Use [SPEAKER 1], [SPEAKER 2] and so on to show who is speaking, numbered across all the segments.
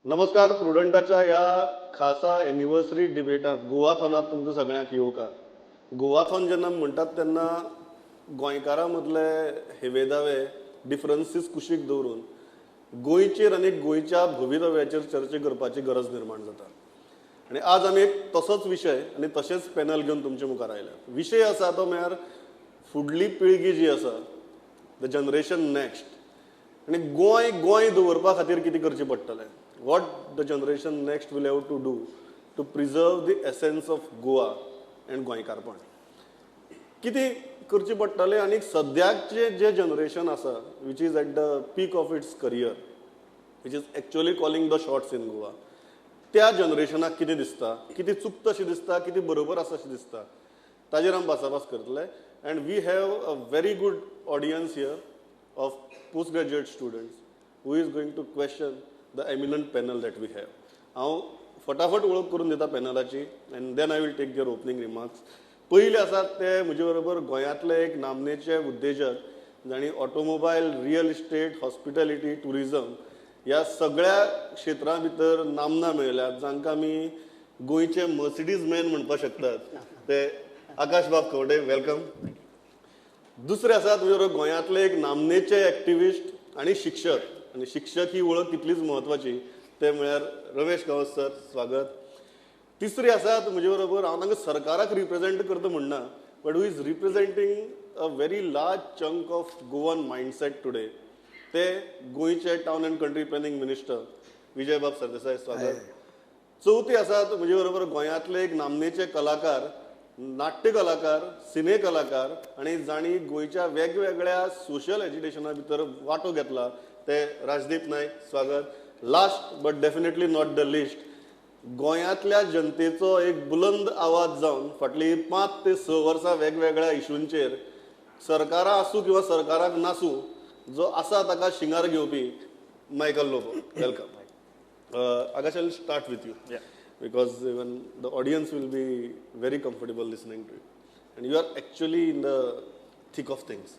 [SPEAKER 1] नमस्कार. प्रुडंटाच्या ह्या खासा एनिवर्सरी डिबेटात, गोवाथॉनात तुमकां सगळ्यांक येवकार. गोवाथॉन जेन्ना म्हणटात तेन्ना गोंयकारां मदले हेवे दावे, डिफरन्सीस कुशीक दवरून गोंयचेर आनी गोंयच्या भवितव्याचेर चर्चा करपाची गरज निर्माण जाता आनी आज आमी एक तसोच विशय आनी तशेंच पॅनल घेवन तुमचे मुखार आयल्या. विशय आसा तो म्हळ्यार फुडली पिळगी जी आसा, the generation next, आनी गोंय गोंय दवरपा खातीर कितें करचें पडटलें, what the generation next will have to do to preserve the essence of Goa and गोंयकारपण कितें करचें पडटलें आनी सद्याकचें जें जनरेशन आसा, which is at the peak of its career, which is actually calling the shots in Goa, त्या जनरेशनाक कितें दिसता, कितें चुकता अशें दिसता, कितें बरोबर आसा अशें दिसता, ताजेर आमी भासाभास करतले. And we have a very good audience here of post graduate students who is going to question the eminent panel that we have. हांव फटाफट वळख करून दिता पॅनलाची and then I will take their opening remarks. पयले आसात ते म्हजे बरोबर गोंयांतले एक नामनेचे उद्देजक, जांणी automobile, real estate, hospitality, tourism ह्या सगळ्या क्षेत्रां भितर नामना मेळयल्या, जांकां आमी गोंयचे मर्सिडीज मॅन म्हणपाक शकतात, ते आकाश बाब खंवटे. Welcome. दुसरे आसात म्हजे बरोबर गोंयांतले एक नामनेचे एक्टिविस्ट आनी शिक्षक, आनी शिक्षक ही वळख तितलीच म्हत्वाची, ते म्हळ्यार रमेश गांवस सर. स्वागत. तिसरे आसात म्हजे बरोबर, हांव तांकां सरकाराक रिप्रेझेंट करता म्हणना, but who is representing a very large chunk of Goan mindset today, ते गोंयचे town and country planning minister विजयबाब Sardesai. स्वागत. चवथी आसात म्हजे बरोबर गोंयांतले एक नामनेचे कलाकार, नाट्य कलाकार, सिने कलाकार आनी जांणी गोंयच्या वेगवेगळ्या सोशल एजिटेशना भितर वांटो घेतला, ते राजदीप नायक. स्वागत. Last but definitely not the least, गोंयांतल्या जनतेचो एक बुलंद आवाज जावन फाटलीं 5 ते 6 वर्सां वेगवेगळ्या इशूंचेर सरकारां आसूं किंवा सरकाराक नासूं, जो आसा ताका शिंगार घेवपी Michael Lobo. Welcome. Akash, I start with you because even the audience will be very comfortable listening to you and you are actually in the thick of things.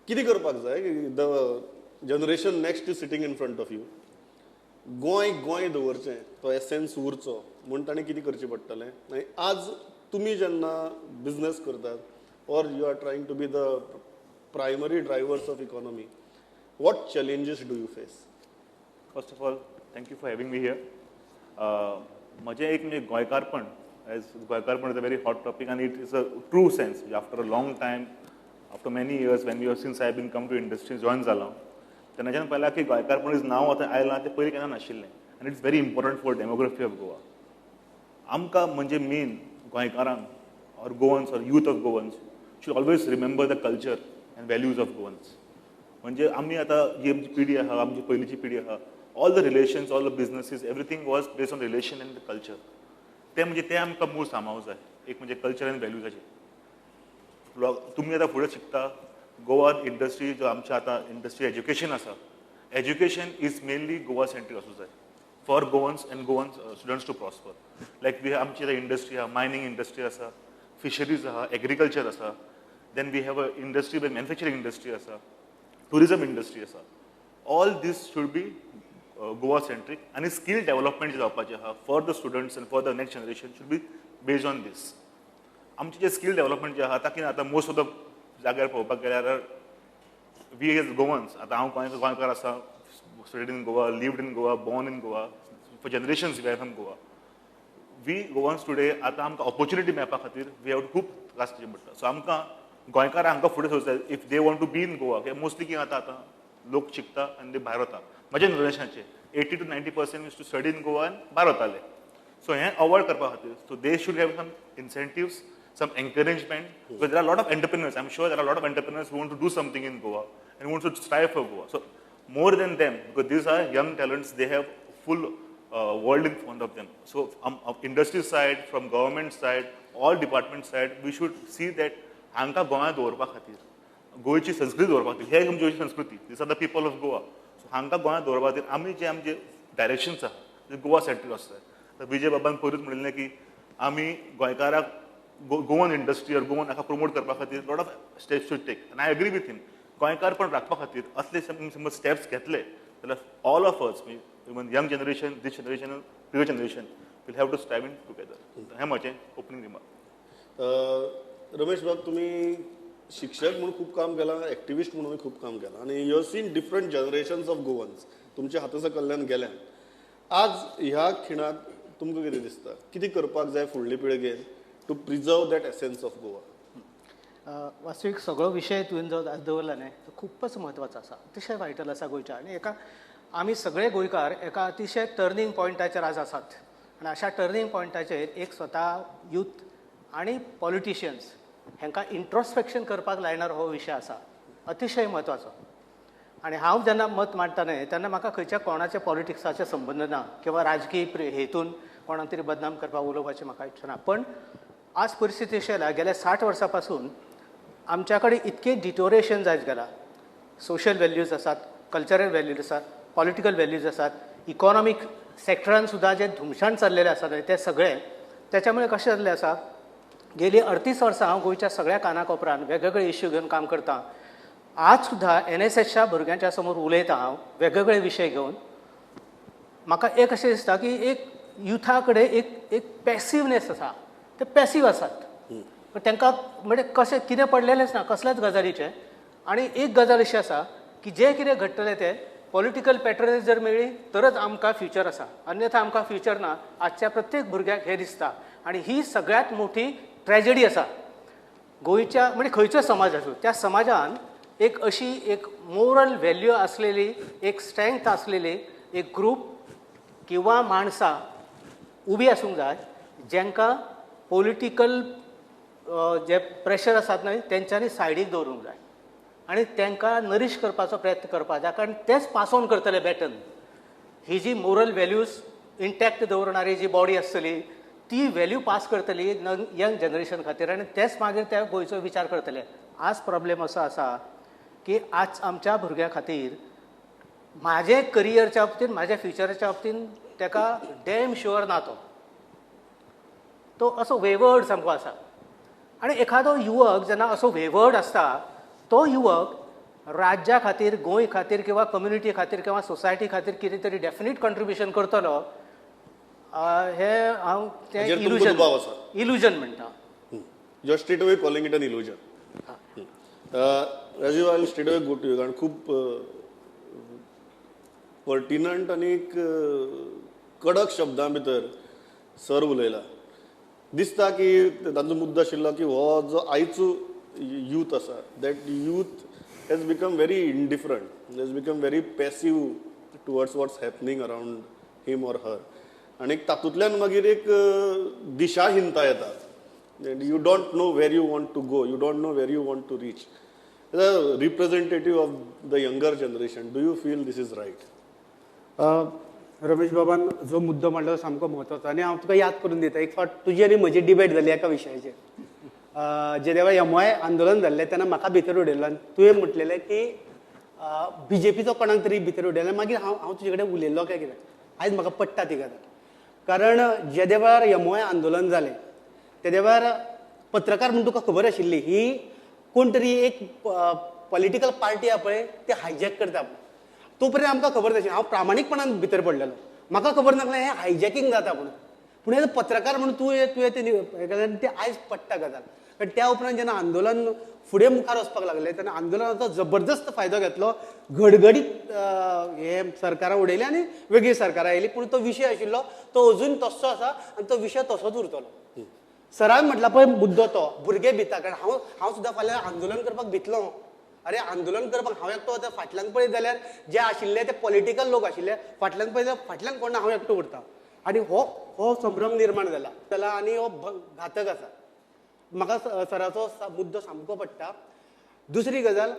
[SPEAKER 1] कितें करपाक जाय? The generation next is sitting in front of you. Goa Goa दवरचें, तो essence उरचो म्हूण ताणें कितें करचें पडटलें? आनी आज तुमी जेन्ना बिजनस करतात or you are trying to be the primary drivers of economy, what challenges do you face?
[SPEAKER 2] First of all, thank you for having me here. म्हजें एक म्हणजे गोंयकारपण, एज गोंयकारपण is a very hot topic आनी it is a true sense. After a long time, after many years, when you since I been come to industry, join जाला, तेन्नाच्यान पळयलां की गोंयकारपण is नांव आतां आयलां, तें पयलीं केन्ना नाशिल्लें आनी it's very important for demography of Goa. आमकां म्हणजे मेन गोंयकारांक or Goans or youth of Goans should always remember the culture and values of Goans. म्हणजे आमी आतां जी आमची पिढी आहा, आमची पयलींची पिढी आहा, all the relations, all the businesses, everything was based on relation and the culture. तें म्हणजे तें आमकां मूळ सांबाळूंक जाय. एक म्हणजे कल्चर आनी व्हॅल्यूजाचें. तुमी आतां फुडें शिकता, गोवा इंडस्ट्री जो आमच्या आतां इंडस्ट्री एज्युकेशन आसा, education is mainly Goa centric आसूं जाय for Goans and Goan students to prosper. Like we आमची आतां इंडस्ट्री आहा, मायनींग इंडस्ट्री आसा, फिशरीज आहा, एग्रीकल्चर आसा, then we have a industry, manufacturing industry आसा, टुरिजम इंडस्ट्री आसा. All this should be Goa centric आनी स्कील डेव्हलपमेंट जे जावपाचें आहा for the students and for the next generation should be based on this. आमचें जे skill development जे आहा, आतां कितें आतां मोस्ट ऑफ the जाग्यार पळोवपाक गेल्यार we as Goans, आतां हांव गोंयकार आसा, studied in Goa, lived in Goa, born in Goa, for generations we are from Goa. We Goans today आतां आमकां ऑपॉर्च्युनिटी मेळपा खातीर we have खूब त्रास करचे पडटा. सो आमकां गोंयकारांक हांकां फुडें सरचें जाय if they want to be in Goa. कित्याक मोस्टली कितें जाता, आतां लोक शिकता आनी ते भायर वता. म्हज्या जनरेशनाचे 80 to 90% used to study in Goa आनी भायर वताले. सो हें अवॉयड करपा खातीर, so they should have some incentives, some encouragement, because there are a lot of entrepreneurs. I'm sure there are a lot of entrepreneurs who want to do something in Goa and want to strive for Goa. So more than them, because these are young talents, they have full world in front of them. So industry side, from government side, all department side, we should see that हांकां गोंयांत दवरपा खातीर, गोंयची संस्कृती दवरपा खातीर, हे आमची गोंयची संस्कृती, these are the people of Goa. So हांकां गोंयांत दवरपा खातीर आमी जे आमचे डायरेक्शन्स आहा ते गोवा सेंट्रीक आसता. विजय बाबान पयरूच म्हणिल्लें की आमी गोंयकाराक गोवन इंडस्ट्री ऑर गोवन हाका प्रमोट करपा खातीर lot of steps should take आनी I agree with him. गोंयकार पण राखपा खातीर असले समज स्टेप्स घेतले जाल्यार all of us Even young generation, this generation, previous generation will have to strive in together. हें म्हजें ओपनींग रिमार्क.
[SPEAKER 1] रमेश बाब, तुमी शिक्षक म्हणून खूब काम केलां, एक्टिविस्ट म्हणून खूब काम केलां आनी you have seen different generations of Goans तुमच्या हाता सकल्ल्यान गेल्यान. आज ह्या खिणाक तुमकां कितें दिसता, कितें करपाक जाय फुडले पिळगेन to preserve that essence of Goa?
[SPEAKER 3] वास्तवीक सगळो विशय तुवें जो आज दवरला न्ही तो खूबच म्हत्वाचो आसा, अतिशय वायटल आसा गोंयच्या. आनी एका आमी सगळे गोंयकार एका अतिशय टर्नींग पॉयंटाचेर आज आसात आनी अशा टर्नींग पॉयंटाचेर एक स्वता यूथ आनी पॉलिटिशियन्स हांकां इंट्रोस्पेक्शन करपाक लायणार हो विशय आसा, अतिशय म्हत्वाचो. आनी हांव जेन्ना मत मांडटा न्ही तेन्ना म्हाका खंयच्या कोणाच्या पॉलिटिक्साचे संबंद ना किंवा राजकीय हेतून कोणाक तरी बदनाम करपाक उलोवपाची म्हाका इच्छा ना. पण आज परिस्थिती अशी आयल्या, गेल्या 60 वर्सां पासून आमच्या कडेन इतकें डिटोरेशन जायत गेलां. सोशल वेल्यूज आसात, कल्चरल वेल्यूज आसात, पॉलिटिकल वेल्यूज आसात, इकॉनॉमीक सेक्टरान सुद्दां जें धुमशाण चल्लेलें आसा न्हय तें सगळें. तेच्या मुळे कशें जाल्लें आसा, गेली 38 वर्सां हांव गोंयच्या सगळ्या कानाकोपऱ्यान वेगवेगळे इश्यू घेवन काम करतां. आज सुद्दां एनएसएसच्या भुरग्यांच्या समोर उलयता हांव वेगवेगळे विशय घेवन. म्हाका एक अशें दिसता की एक युथा कडेन एक एक पॅसिवनेस आसा, ते पॅसीव आसात, पण तांकां म्हणजे कशें कितें पडलेलेंच ना कसल्याच गजालीचें. आनी एक गजाल अशी आसा की जें कितें घडटलें तें पॉलिटिकल पॅट्रनेज जर मेळ्ळी तरच आमकां फ्युचर आसा, अन्यथा आमकां फ्युचर ना. आजच्या प्रत्येक भुरग्याक हें दिसता आनी ही सगळ्यांत मोठी ट्रेजडी आसा गोंयच्या. म्हणजे खंयचो समाज आसूं त्या समाजान एक अशी एक मोरल व्हॅल्यू आसलेली, एक स्ट्रेंथ आसलेली एक ग्रूप किंवा माणसां उबी आसूंक जाय जेंकां पॉलिटिकल जे प्रेशर आसात न्हय तेंच्यांनी सायडीक दवरूंक जाय आनी तांकां नरीश करपाचो प्रयत्न करपाक जाय, कारण तेच पास ऑन करतले बॅटन. ही जी मोरल व्हॅल्यूज इंटॅक्ट दवरणारी जी बॉडी आसतली ती व्हॅल्यू पास करतली यंग जनरेशन खातीर आनी तेच मागीर त्या गोंयचो विचार करतले. आज प्रॉब्लेम असो आसा की आज आमच्या भुरग्यां खातीर म्हाजे करियरच्या बाबतीन, म्हाज्या फ्युचराच्या बाबतीन ताका डॅम शुअर ना, तो तो असो वेवर्ड सामको आसा. आनी एखादो युवक जेन्ना असो वेवर्ड आसता तो युवक राज्या खातीर, गोंय खातीर किंवा कम्युनिटी खातीर किंवा सोसायटी खातीर कितें तरी डेफिनेट कॉन्ट्रिब्युशन करतलो हें हांव तें इल्युजन इल्युजन म्हणटा.
[SPEAKER 1] You are straight away calling it an illusion. Rajiv, I will straight away go to you, कारण खूब पर्टिनंट आनी एक कडक शब्दां भितर सर उलयला. दिसता की तांचो मुद्दो आशिल्लो की हो जो आयचो यूथ आसा that youth has become very indifferent, has become very passive towards what's happening around him or her. आनी तातूंतल्यान मागीर एक दिशाहीनता येता. You don't know where you want to go, you don't know where you want to reach. As a representative of the younger generation, do you feel this is right?
[SPEAKER 4] Ramesh बाबान जो मुद्दो मांडलो सामको म्हत्वाचो आनी हांव तुका याद करून दिता, एक फावट तुजी आनी म्हजी डिबेट जाली एका विशयाचेर. जेन्ना एमओआय आंदोलन जाल्लें तेन्ना म्हाका भितर उडयलो आनी तुवें म्हटलेलें की बीजेपीचो कोणाक तरी भितर उडयलो. मागीर हांव तुजे कडेन उलयल्लो काय कितें, आयज म्हाका पडटा ती गजाल. कारण जेदे वेळार एमओआय आंदोलन जालें तेदे वेळार पत्रकार म्हूण तुका खबर आशिल्ली ही कोण तरी एक पॉलिटिकल पार्टी आहा पळय ते हायजॅक करता. तो पर्यंत आमकां खबर नाशिल्लें. हांव प्रामाणीकपणान भितर पडलेलो, म्हाका खबर नासलें हें हायजॅकींग जाता म्हणून. पूण एज पत्रकार म्हणून तुवें तें तें आयज पडटा गजाल. कारण त्या उपरांत जेन्ना आंदोलन फुडें मुखार वचपाक लागलें तेन्ना आंदोलनाचो जबरदस्त फायदो घेतलो, घडघडीत हे सरकारां उडयलें आनी वेगळीं सरकारां आयलीं. पूण तो विशय आशिल्लो तो अजून तस्सो आसा आनी तो विशय तसोच उरतलो. सरान म्हटला पळय मुद्दो तो भुरगे भिता, कारण हांव सुद्दां फाल्यां आंदोलन करपाक भितलो. अरे आंदोलन करपाक हांव एकटो वता, फाटल्यान पळयत जाल्यार जे आशिल्ले ते पॉलिटिकल लोक आशिल्ले, फाटल्यान पळयत जाल्यार फाटल्यान कोण ना, हांव एकटो उरता. आनी हो संभ्रम निर्माण जाला आनी हो घातक आसा. म्हाका सराचो मुद्दो सामको पडटा. दुसरी गजाल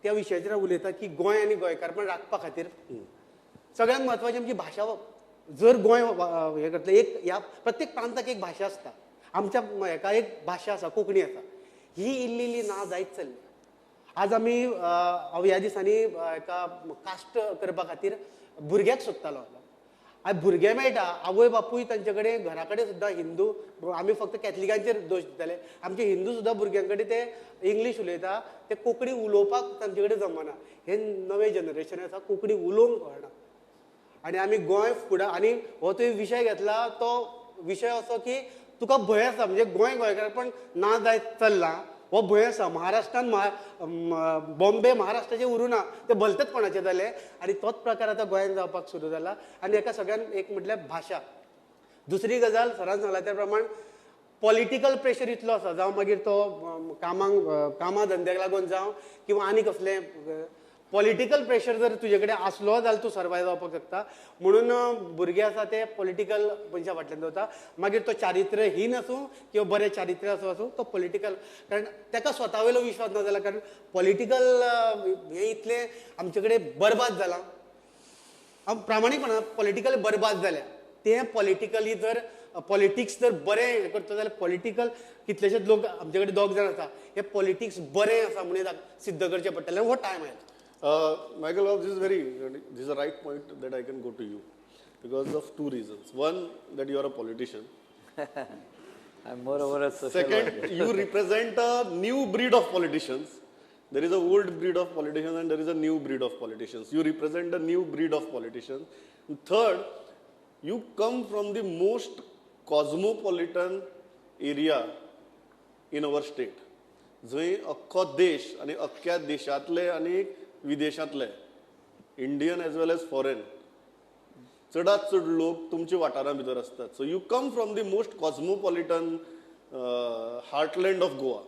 [SPEAKER 4] त्या विशयाचेर उलयता की गोंय आनी गोंयकारपण राखपा खातीर सगळ्यांत म्हत्वाची आमची भाशा. जर गोंय हें करतलें, एक ह्या प्रत्येक प्रांताक एक भाशा आसता. आमच्या हेका एक भाशा आसा, कोंकणी आसा. ही इल्ली इल्ली ना जायत चल्ली. आज आमी हांव ह्या दिसांनी एका कास्ट करपा खातीर भुरग्याक सोदतालो. आयज भुरगे मेळटा, आवय बापूय तांचे कडेन घरा कडेन सुद्दां हिंदू, आमी फक्त कॅथलिकांचेर दोश दिताले, आमचे हिंदू सुद्दां भुरग्यां कडेन ते इंग्लीश उलयता, ते कोंकणी उलोवपाक तांचे कडेन जमना. हें नवें जनरेशन आसा, कोंकणी उलोवंक कळना. आनी आमी गोंय फुडें, आनी हो तुवें विशय घेतला तो विशय असो की तुका भंय आसा, म्हणजे गोंय गोंयकारपण ना जायत चल्लां हो भंय आसा. महाराष्ट्रान बॉम्बे महाराष्ट्राचें उरूं ना, ते भलतेच कोणाचें जालें आनी तोच प्रकार आतां गोंयांत जावपाक सुरू जाला. आनी हेका सगळ्यान एक म्हटल्यार भाशा, दुसरी गजाल सरान सांगला त्या प्रमाण पॉलिटिकल प्रेशर इतलो आसा, जावं मागीर तो कामांक कामा धंद्याक लागून जावं किंवा आनी कसलें पॉलिटिकल प्रेशर जर तुजे कडेन आसलो जाल्यार तूं सर्वायव जावपाक शकता. म्हणून भुरगे आसा ते पॉलिटिकल मनशा फाटल्यान दवरता, मागीर तो चारित्र्यहीन आसूं किंवा बरें चारित्र्य आसूं आसूं तो पॉलिटिकल, कारण ताका स्वता वयलो विश्वास ना जाला, कारण पॉलिटिकल हें इतलें आमचे कडेन बरबाद जालां. हांव प्रामाणीकपणान पॉलिटिकल बरबाद जाल्या, तें पॉलिटिकली जर पॉलिटिक्स जर बरें हें करता जाल्यार पॉलिटिकल कितलेशेच लोक आमचे कडेन दोग जाण आसा, हे पॉलिटिक्स बरें आसा म्हणून सिद्ध करचें पडटलें, हो टायम आयला.
[SPEAKER 1] Michael, this is this is the right point that I can go to you because of two reasons. One, that you are a politician.
[SPEAKER 5] I'm more over a social
[SPEAKER 1] Second,
[SPEAKER 5] worker.
[SPEAKER 1] You represent a new breed of politicians. There is a old breed of politicians and there is a new breed of politicians. You represent a new breed of politicians. And third, you come from the most cosmopolitan area in our state. जंय अख्खो देश आनी अख्ख्या देशांतले आनी विदेशांतले Indian as well as foreign चडात चड लोक तुमच्या वाठारा भितर आसतात. So you come from the most cosmopolitan heartland of Goa.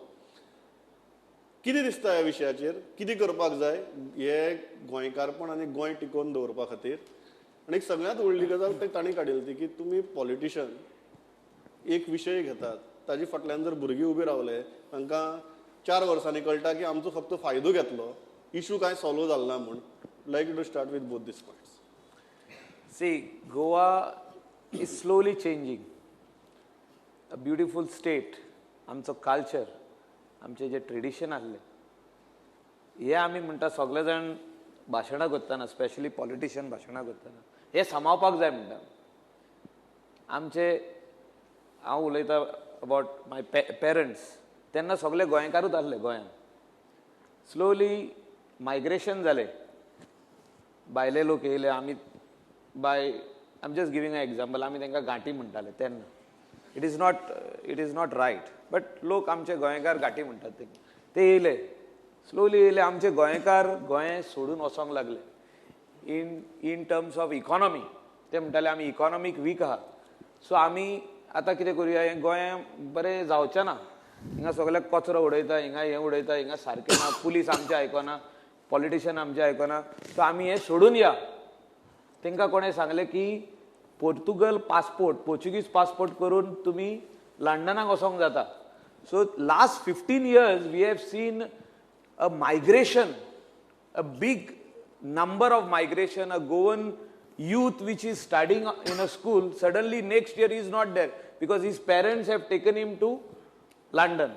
[SPEAKER 1] कितें दिसता ह्या विशयाचेर, कितें करपाक जाय हे गोंयकारपण आनी गोंय टिकोवन दवरपा खातीर? आनी एक सगळ्यांत व्हडली गजाल ते तांणी काडिल्ली ती की तुमी पॉलिटिशन एक विशय घेतात, ताजे फाटल्यान जर भुरगीं उबी रावले तांकां 4 वर्सांनी कळटा की आमचो फक्त फायदो घेतलो, इशू कांय सॉल्व जालो ना म्हूण. Like to start with both these points.
[SPEAKER 5] See, Goa is slowly changing. A beautiful state, आमचो कल्चर, आमचें जें ट्रेडिशन आसलें, हें आमी म्हणटा सगळे जाण भाशणां करतना, स्पेशली पॉलिटिशियन भाशणां करतना हें सांबाळपाक जाय म्हणटा. आमचे, हांव उलयतां अबावट my parents, तेन्ना सगळे गोंयकारूच आसले गोंयांत. स्लोली मायग्रेशन जालें, भायले लोक येयले. आमी by I am just giving a example, आमी तांकां गांठी म्हणटाले तेन्ना. It is not right, but लोक आमचे गोंयकार गांठी म्हणटात ते. ते येयले, स्लोली येयले, आमचे गोंयकार गोंय सोडून वचोंक लागले. In terms of economy ते म्हणटाले आमी इकॉनॉमीक वीक आहा, सो आमी आतां कितें करुया, हें गोंय बरें जावचें ना, हिंगा सगळ्याक कचरो उडयता, हिंगा हें उडयता, हिंगा सारकें ना, पुलीस आमचें आयकना, पॉलिटिशियन आमचें आयकना, सो आमी हें सोडून या. तांकां कोणें सांगलें की पोर्तुगल पासपोर्ट, पोर्चुगीज पासपोर्ट करून तुमी लंडनाक वचोंक जाता. So last 15 years we have seen a migration, a big number of migration. A Goan youth which is studying in a school, suddenly next year is not there because his parents have taken him to London.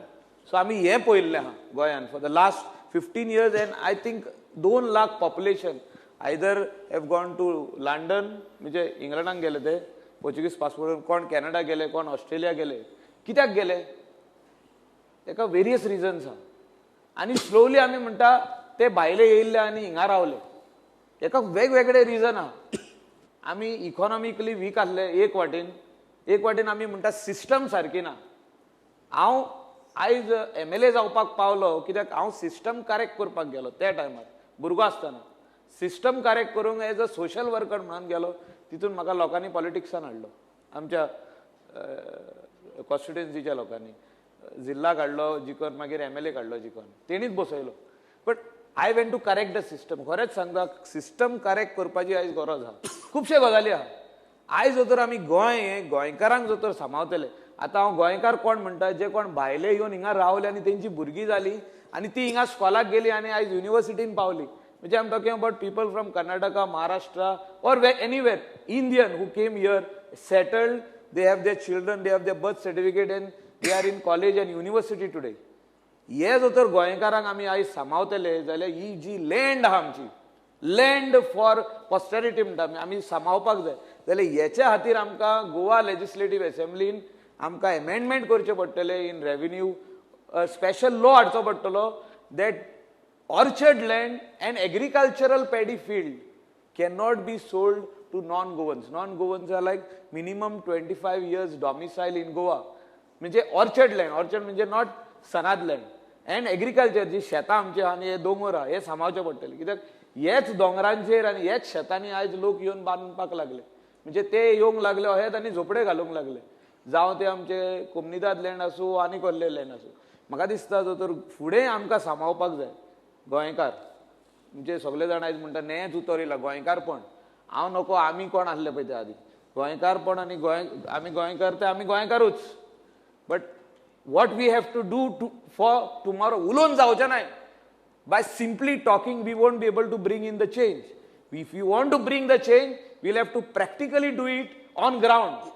[SPEAKER 5] So आमी हें पळयल्लें आहा गोंयान for the last 15 years, and I think 2 lakh population either have gone to London, म्हणजे इंग्लंडाक गेले ते Portuguese passport, कोण कॅनडा गेले, कोण ऑस्ट्रेलिया गेले. कित्याक गेले? तेका वेरियस रिजन्स आहा. आनी स्लोली आमी म्हणटा ते भायले येयल्ले आनी हिंगा रावले, हेका वेगवेगळे रिजन आहा. आमी इकॉनॉमिकली वीक आसले एक वाटेन, एक वाटेन आमी म्हणटा सिस्टम सारकी ना. हांव आयज MLA जावपाक पावलो कित्याक हांव सिस्टम करेक्ट करपाक गेलो त्या टायमार, भुरगो आसतना सिस्टम करेक्ट करूंक एज अ सोशल वर्कर म्हणून गेलो. तितून म्हाका लोकांनी पॉलिटिक्सान हाडलो, आमच्या कॉन्स्टिट्युएन्सीच्या लोकांनी जिल्ला काडलो जिखोन, मागीर MLA काडलो जिखोन, तेणीच बसयलो. But I went to correct the system. खरेंच सांगता, सिस्टम करेक्ट करपाची आयज गरज आहा. खुबशे गजाली आहा. आयज जर तर आमी गोंय हें गोंयकारांक जर तर सांबाळतले, आतां हांव गोंयकार कोण म्हणटा, जे कोण भायले येवन हिंगा रावले आनी तेंची भुरगीं जाली आनी ती हिंगा स्कॉलाक गेली आनी आयज युनिवर्सिटीन पावली. म्हणजे I am talking about people from Karnataka, Maharashtra or anywhere, Indian who came here, settled, they have their children, they have their birth certificate and they are in college and university today. हे जर तर गोंयकारांक आमी आयज सांबाळतले जाल्यार ही जी land आहा आमची, लँड फॉर पॉस्टेरिटी म्हणटा आमी, आमी सांबाळपाक जाय. जाल्यार हेच्या खातीर आमकां गोवा लेजिस्लेटीव एसेंब्लीन आमकां एमेंडमेंट करचें पडटलें इन रेवेन्यू, स्पेशल लॉ हाडचो पडटलो that orchard land and agricultural paddy field cannot be sold to non Goans. Non Goans are like minimum 25 years domicile in Goa. म्हणजे ऑर्चर्ड लँड, ऑर्चर्ड म्हणजे not Sanand land and agriculture, जी शेतां आमची आहा आनी हे दोंगर आहा हे सांबाळचे पडटले, कित्याक हेच दोंगरांचेर आनी हेच शेतांनी आयज लोक येवन बांदपाक लागले. म्हणजे ते येवंक लागले अहेत आनी झोपडे घालूंक लागले, जावं ते आमचे कोमनिदाद लँड आसूं आनी कसले लँड आसूं. म्हाका दिसता जो तर फुडें आमकां सांबाळपाक जाय गोंयकार. म्हणजे सगळे जाण आयज म्हणटा नेच उतर येयला गोंयकारपण, हांव नको आमी कोण आसले पळय ते आदी गोंयकारपण आनी गोंय आमी गोंयकार ते आमी गोंयकारूच. But what we have to do to for tomorrow उलोवन जावचें नाय. By simply talking we won't be able to bring in the change. If you want to bring the change we'll have to practically do it on ground.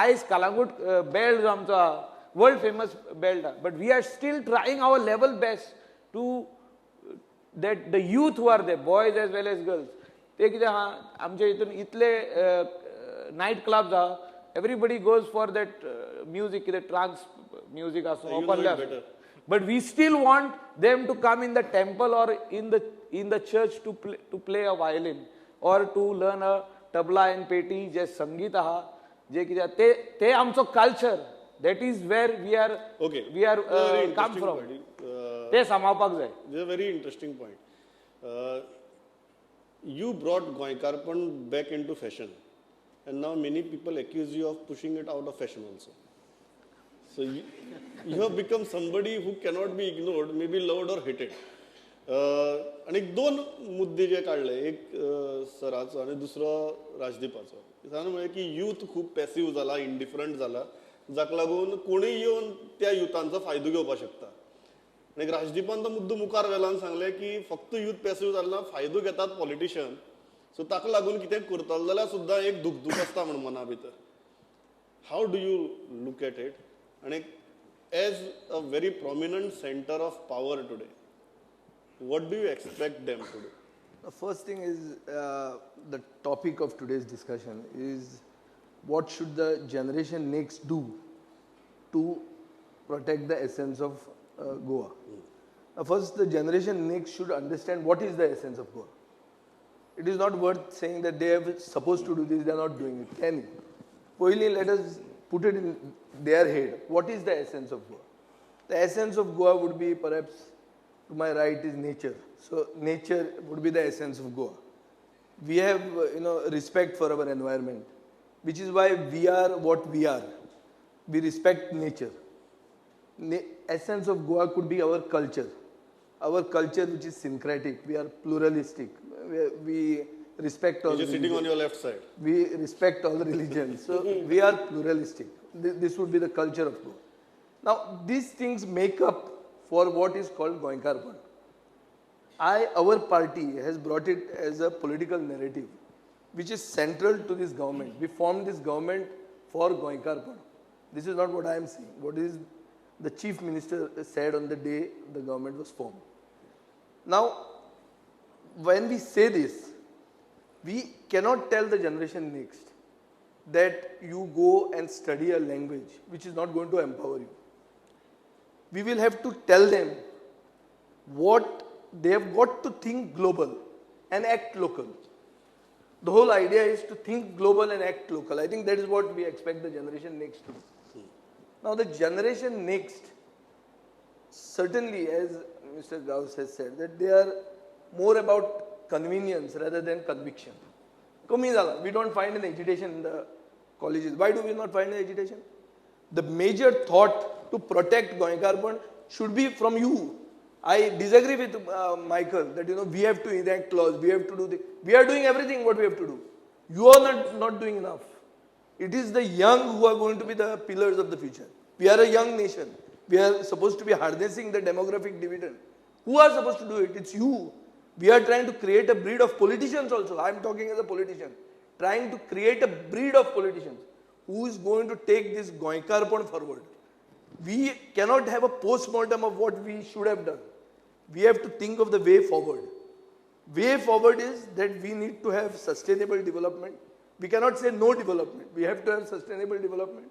[SPEAKER 5] आयज Calangute belt जो आमचो world famous belt आहा, but we are still trying our level best to that the youth who are there, boys as well as girls, ते कितें आहा आमच्या हितून इतले नायट क्लब्स आहा, everybody goes for that music, कितें ट्रान्स म्युजीक आसूं कसलें आसूं, but we still want them to come in the temple or in the church to play a violin or to learn a tabla and पेटी. जे संगीत आहा जे कितें ते ते आमचो culture, that is where we are we are come from, ते सांबाळपाक जाय.
[SPEAKER 1] Very interesting point. You brought गोंयकारपण back into fashion and now many people accuse you of pushing it out of fashion also. So you have become somebody who cannot be ignored, maybe loved or hated. आनी दोन मुद्दे जे काडले, एक सराचो आनी दुसरो राजदीपाचो. सरान म्हळें की यूथ खूब पॅसिव जाला, इंडिफरंट जाला, जाका लागून कोणूय येवन त्या युथांचो फायदो घेवपाक शकता. आनी राजदीपान तो मुद्दो मुखार व्हेलो आनी सांगलें की फक्त यूथ पॅसिव जाला ना, फायदो घेतात पॉलिटिशियन. सो ताका लागून कितें करतलो जाल्यार सुद्दां एक दुखदुख आसता म्हण मना भितर. How do you look at it? आनी as a very prominent centre of power today, what do you expect them to do?
[SPEAKER 6] The first thing is the topic of today's discussion is what should the generation next do to protect the essence of Goa. Now first, the generation next should understand what is the essence of Goa. It is not worth saying that they are supposed to do this, they are not doing it. Can you? Poili, let us put it in their head. What is the essence of Goa? The essence of Goa would be, perhaps to my right, is nature. So nature would be the essence of Goa. We have, respect for our environment, which is why we are what we are. We respect nature. Essence of Goa could be our culture. Our culture, which is syncretic. We are pluralistic. We respect all religions.
[SPEAKER 1] Sitting on your left side.
[SPEAKER 6] We respect all religions. So we are pluralistic. This would be the culture of Goa. Now, these things make up for what is called Goenkarpan. Our party has brought it as a political narrative, which is central to this government. We formed this government for Goenkarpan. This is not what I am saying. What is the chief minister said on the day the government was formed. Now, when we say this, we cannot tell the generation next that you go and study a language which is not going to empower you. We will have to tell them what they have got to think global and act local. The whole idea is to think global and act local. I think that is what we expect the generation next to do. Now, the generation next, certainly, as Mr. Gauss has said, that they are more about convenience rather than conviction. We don't find an agitation in the colleges. Why do we not find an agitation? The major thought to protect Goenkarpan should be from you. I disagree with Michael that, we have to enact laws, we have to do this. We are doing everything what we have to do. You are not doing enough. It is the young who are going to be the pillars of the future. We are a young nation. We are supposed to be harnessing the demographic dividend. Who are supposed to do it? It's you. We are trying to create a breed of politicians also. I am talking as a politician. Trying to create a breed of politicians who is going to take this Goenkarpan forward. We cannot have a post-mortem of what we should have done. We have to think of the way forward. Way forward is that we need to have sustainable development. We cannot say no development. We have to have sustainable development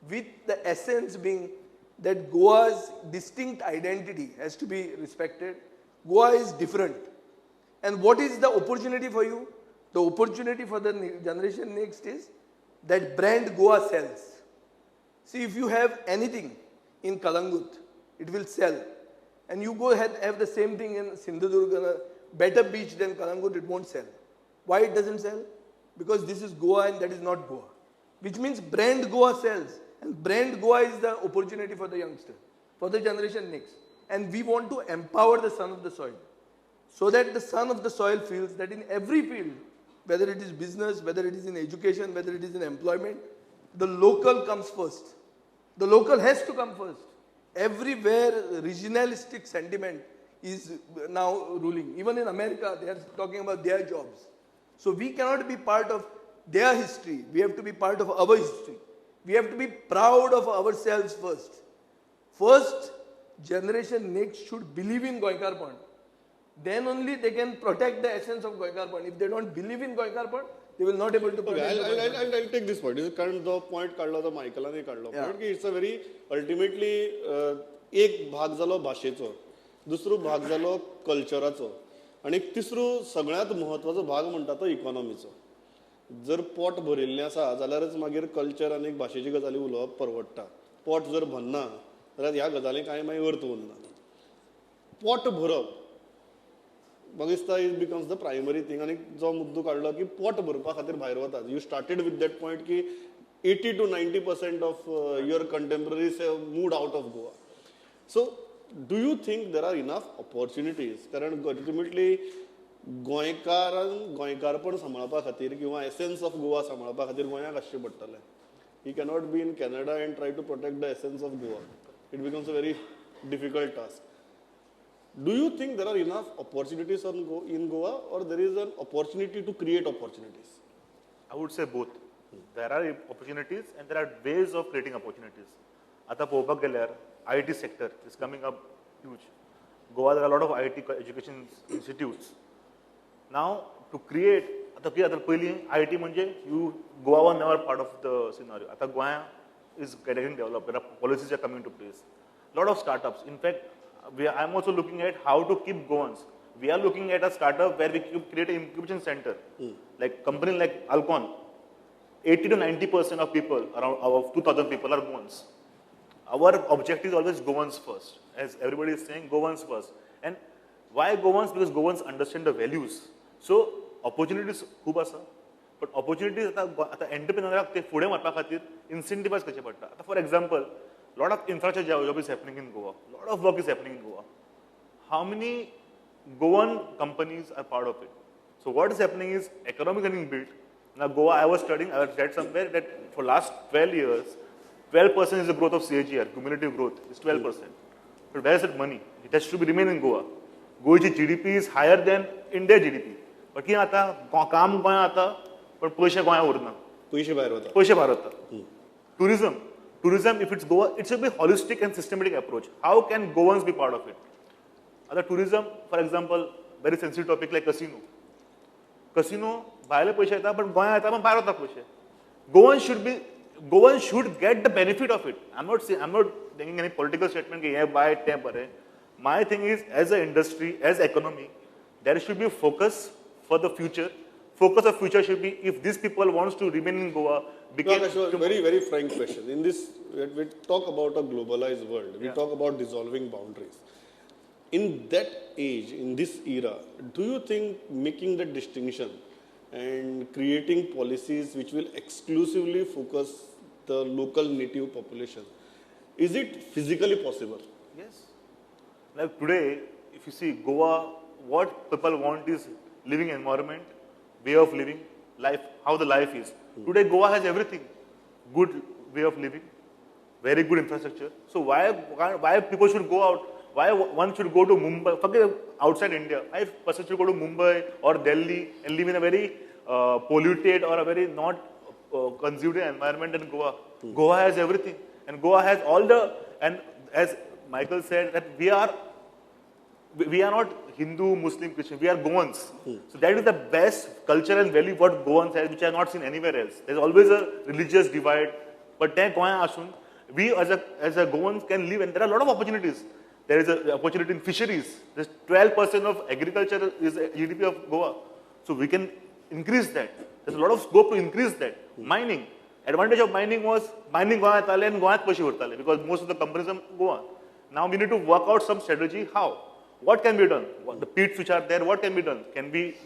[SPEAKER 6] with the essence being that Goa's distinct identity has to be respected. Goa is different. And what is the opportunity for you? The opportunity for the generation next is that brand Goa sells. See, if you have anything in Calangute, it will sell. And you go ahead have the same thing in Sindhudurg, on a better beach than Calangute, it won't sell. Why it doesn't sell? Because this is Goa and that is not Goa. Which means brand Goa sells. And brand Goa is the opportunity for the youngster, for the generation next. And we want to empower the son of the soil, so that the son of the soil feels that in every field, whether it is business, whether it is in education, whether it is in employment, the local comes first. The local has to come first. Everywhere regionalistic sentiment is now ruling. Even in America, they are talking about their jobs. So we cannot be part of their history. We have to be part of our history. We have to be proud of ourselves first. First, generation next should believe in Goenkarponn. Then only they can protect the essence of Goenkarponn. If they don't believe in Goenkarponn, they will not able to protect.
[SPEAKER 1] Okay, I'll take this point. कारण जो point काडलो तो मायकलानूय काडलो. Point की it's a very ultimately एक भाग जालो भाशेचो, दुसरो भाग जालो कल्चराचो, आनी तिसरो सगळ्यांत म्हत्वाचो भाग म्हणटा तो इकॉनॉमीचो. जर पोट भरिल्लें आसा जाल्यारच मागीर कल्चर आनी भाशेची गजाली उलोवप परवडटा. पोट जर भरना जाल्यार ह्या गजाली कांय मागीर अर्थ उरना. पोट भरप म्हाका दिसता it becomes the primary thing. आनी जो मुद्दो काडलो की पोट भरपा खातीर भायर वतात. You started with that point की 80 to 90% of your contemporaries have moved out of Goa. So do you think there are enough opportunities? कारण अल्टिमेटली गोंयकारान गोंयकारपण सांबाळपा खातीर किंवा एसेन्स ऑफ गोवा सांबाळपा खातीर गोंयाक आसचें पडटलें. He cannot be in Canada and try to protect the essence of Goa. It becomes a very difficult task. Do you think there are enough opportunities in Goa, or there is an opportunity to create opportunities?
[SPEAKER 2] I would say both. There are opportunities and there are ways of creating opportunities. Ata पळोवपाक गेल्यार IT sector is coming up huge. Goa, there are a lot of IT education institutes. Now to create, आता कितें जाता पयलीं IT म्हणजे you Goa was never part of the scenario. आता Goa is getting developed. There are policies are coming to place. Lot of startups. In fact, I am also looking at how to keep Goans. We are looking at a startup where we create an incubation center. Like company like Alcon, 80 to 90% of people, around of 2,000 people are Goans. Our objective is always Goans first. As everybody is saying, Goans first. And why Goans? Because Goans understand the values. So opportunities खूब आसा, but opportunities आतां एंटरप्रेन्योराक ते फुडें व्हरपा खातीर इन्सेंटिवायज करचें पडटा. आतां for example, lot of infrastructure job is happening in Goa. Lot of work is happening in Goa. How many Goan companies are part of it? So what is happening is economy getting built. Now Goa, I was studying, I read somewhere that for last 12 years, 12% is the growth of CAGR, cumulative growth is 12%. But where is that money? It has to be remain in Goa. Goa's GDP is higher than India GDP. But कितें जाता, काम गोंयांत जाता, पण पयशे गोंयांत उरना.
[SPEAKER 1] पयशे भायर वता.
[SPEAKER 2] पयशे भायर वता. Tourism. Tourism, if it's Goa, it should be holistic and systematic approach. How can Goans be part of it? Other tourism, for example, very sensitive topic like casino. Casino, भायले पयशे येता, पण गोंयांत येता, पण भायर वता पयशे. Goans should get the benefit of it. I'm not making any political statement की हें वायट तें बरें. My thing is, as an industry, as economy, there should be focus for the future. Focus of future should be if these people wants to remain in Goa.
[SPEAKER 1] Because no, very, very frank question. In this, we talk about a globalized world. We talk about dissolving boundaries. In that age, in this era, do you think making that distinction and creating policies which will exclusively focus the local native population, is it physically possible?
[SPEAKER 2] Yes. Like today, if you see Goa, what people want is living environment, way of living, life, how the life is. Today, Goa has everything. Good way of living, very good infrastructure. So why people should go out? Why one should go to Mumbai? Forget outside India. Why person should go to Mumbai or Delhi and live in a very polluted or a very not conducive environment in Goa? Goa has everything. And Goa has all the, and as Michael said, that we are not Hindu, Muslim, Christian, we are Goans. So that is the best culture and value what Goans have, which I have not seen anywhere else. There is always a religious divide, but we as a Goans can live, and there are a lot of opportunities. There is an opportunity in fisheries. There's 12% of agriculture is GDP of Goa. So we can increase that? There's a lot of scope to increase that. Mining. Advantage of mining was mining गोंयांत येताले आनी गोंयांत पयशे उरताले because most of the companies are Goa. Now we need to work out some strategy. How? What can be done? What, the pits which are there, what can be done? Can we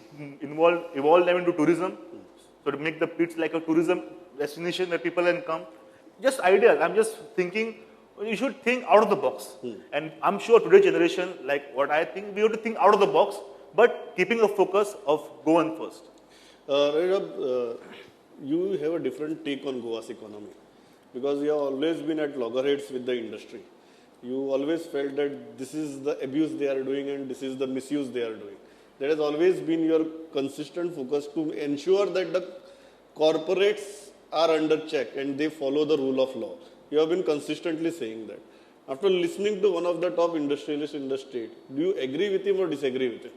[SPEAKER 2] evolve them into tourism? So to make the pits like a tourism destination where people can come. Just ideas. I'm just thinking, you should think out of the box. And I'm sure today's generation, like what I think, we have to think out of the box, but keeping a focus of Goan first.
[SPEAKER 1] Rajab, you have a different take on Goa's economy because you have always been at loggerheads with the industry. You always felt that this is the abuse they are doing and this is the misuse they are doing. That has always been your consistent focus to ensure that the corporates are under check and they follow the rule of law. You have been consistently saying that. After listening to one of the top industrialists in the state, do you agree with him or disagree with him?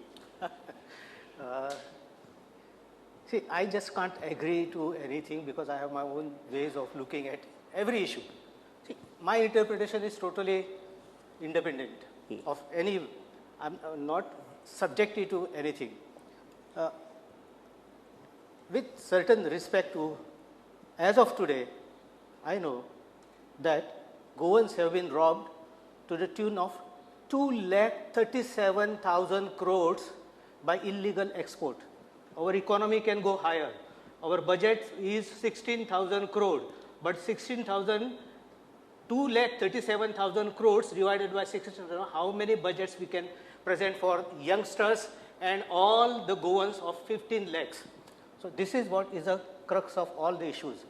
[SPEAKER 3] See, I just can't agree to anything because I have my own ways of looking at every issue. See, my interpretation is totally independent of any, I'm not subjected to anything. With certain respect to, as of today, I know that Goans have been robbed to the tune of 2,37,000 crores by illegal export. Our economy can go higher. Our budget is 16,000 crore, but 2,37,000 crores divided by 16,000, how many budgets we can present for youngsters and all the Goans of 15 lakhs. So this is what is the crux of all the issues.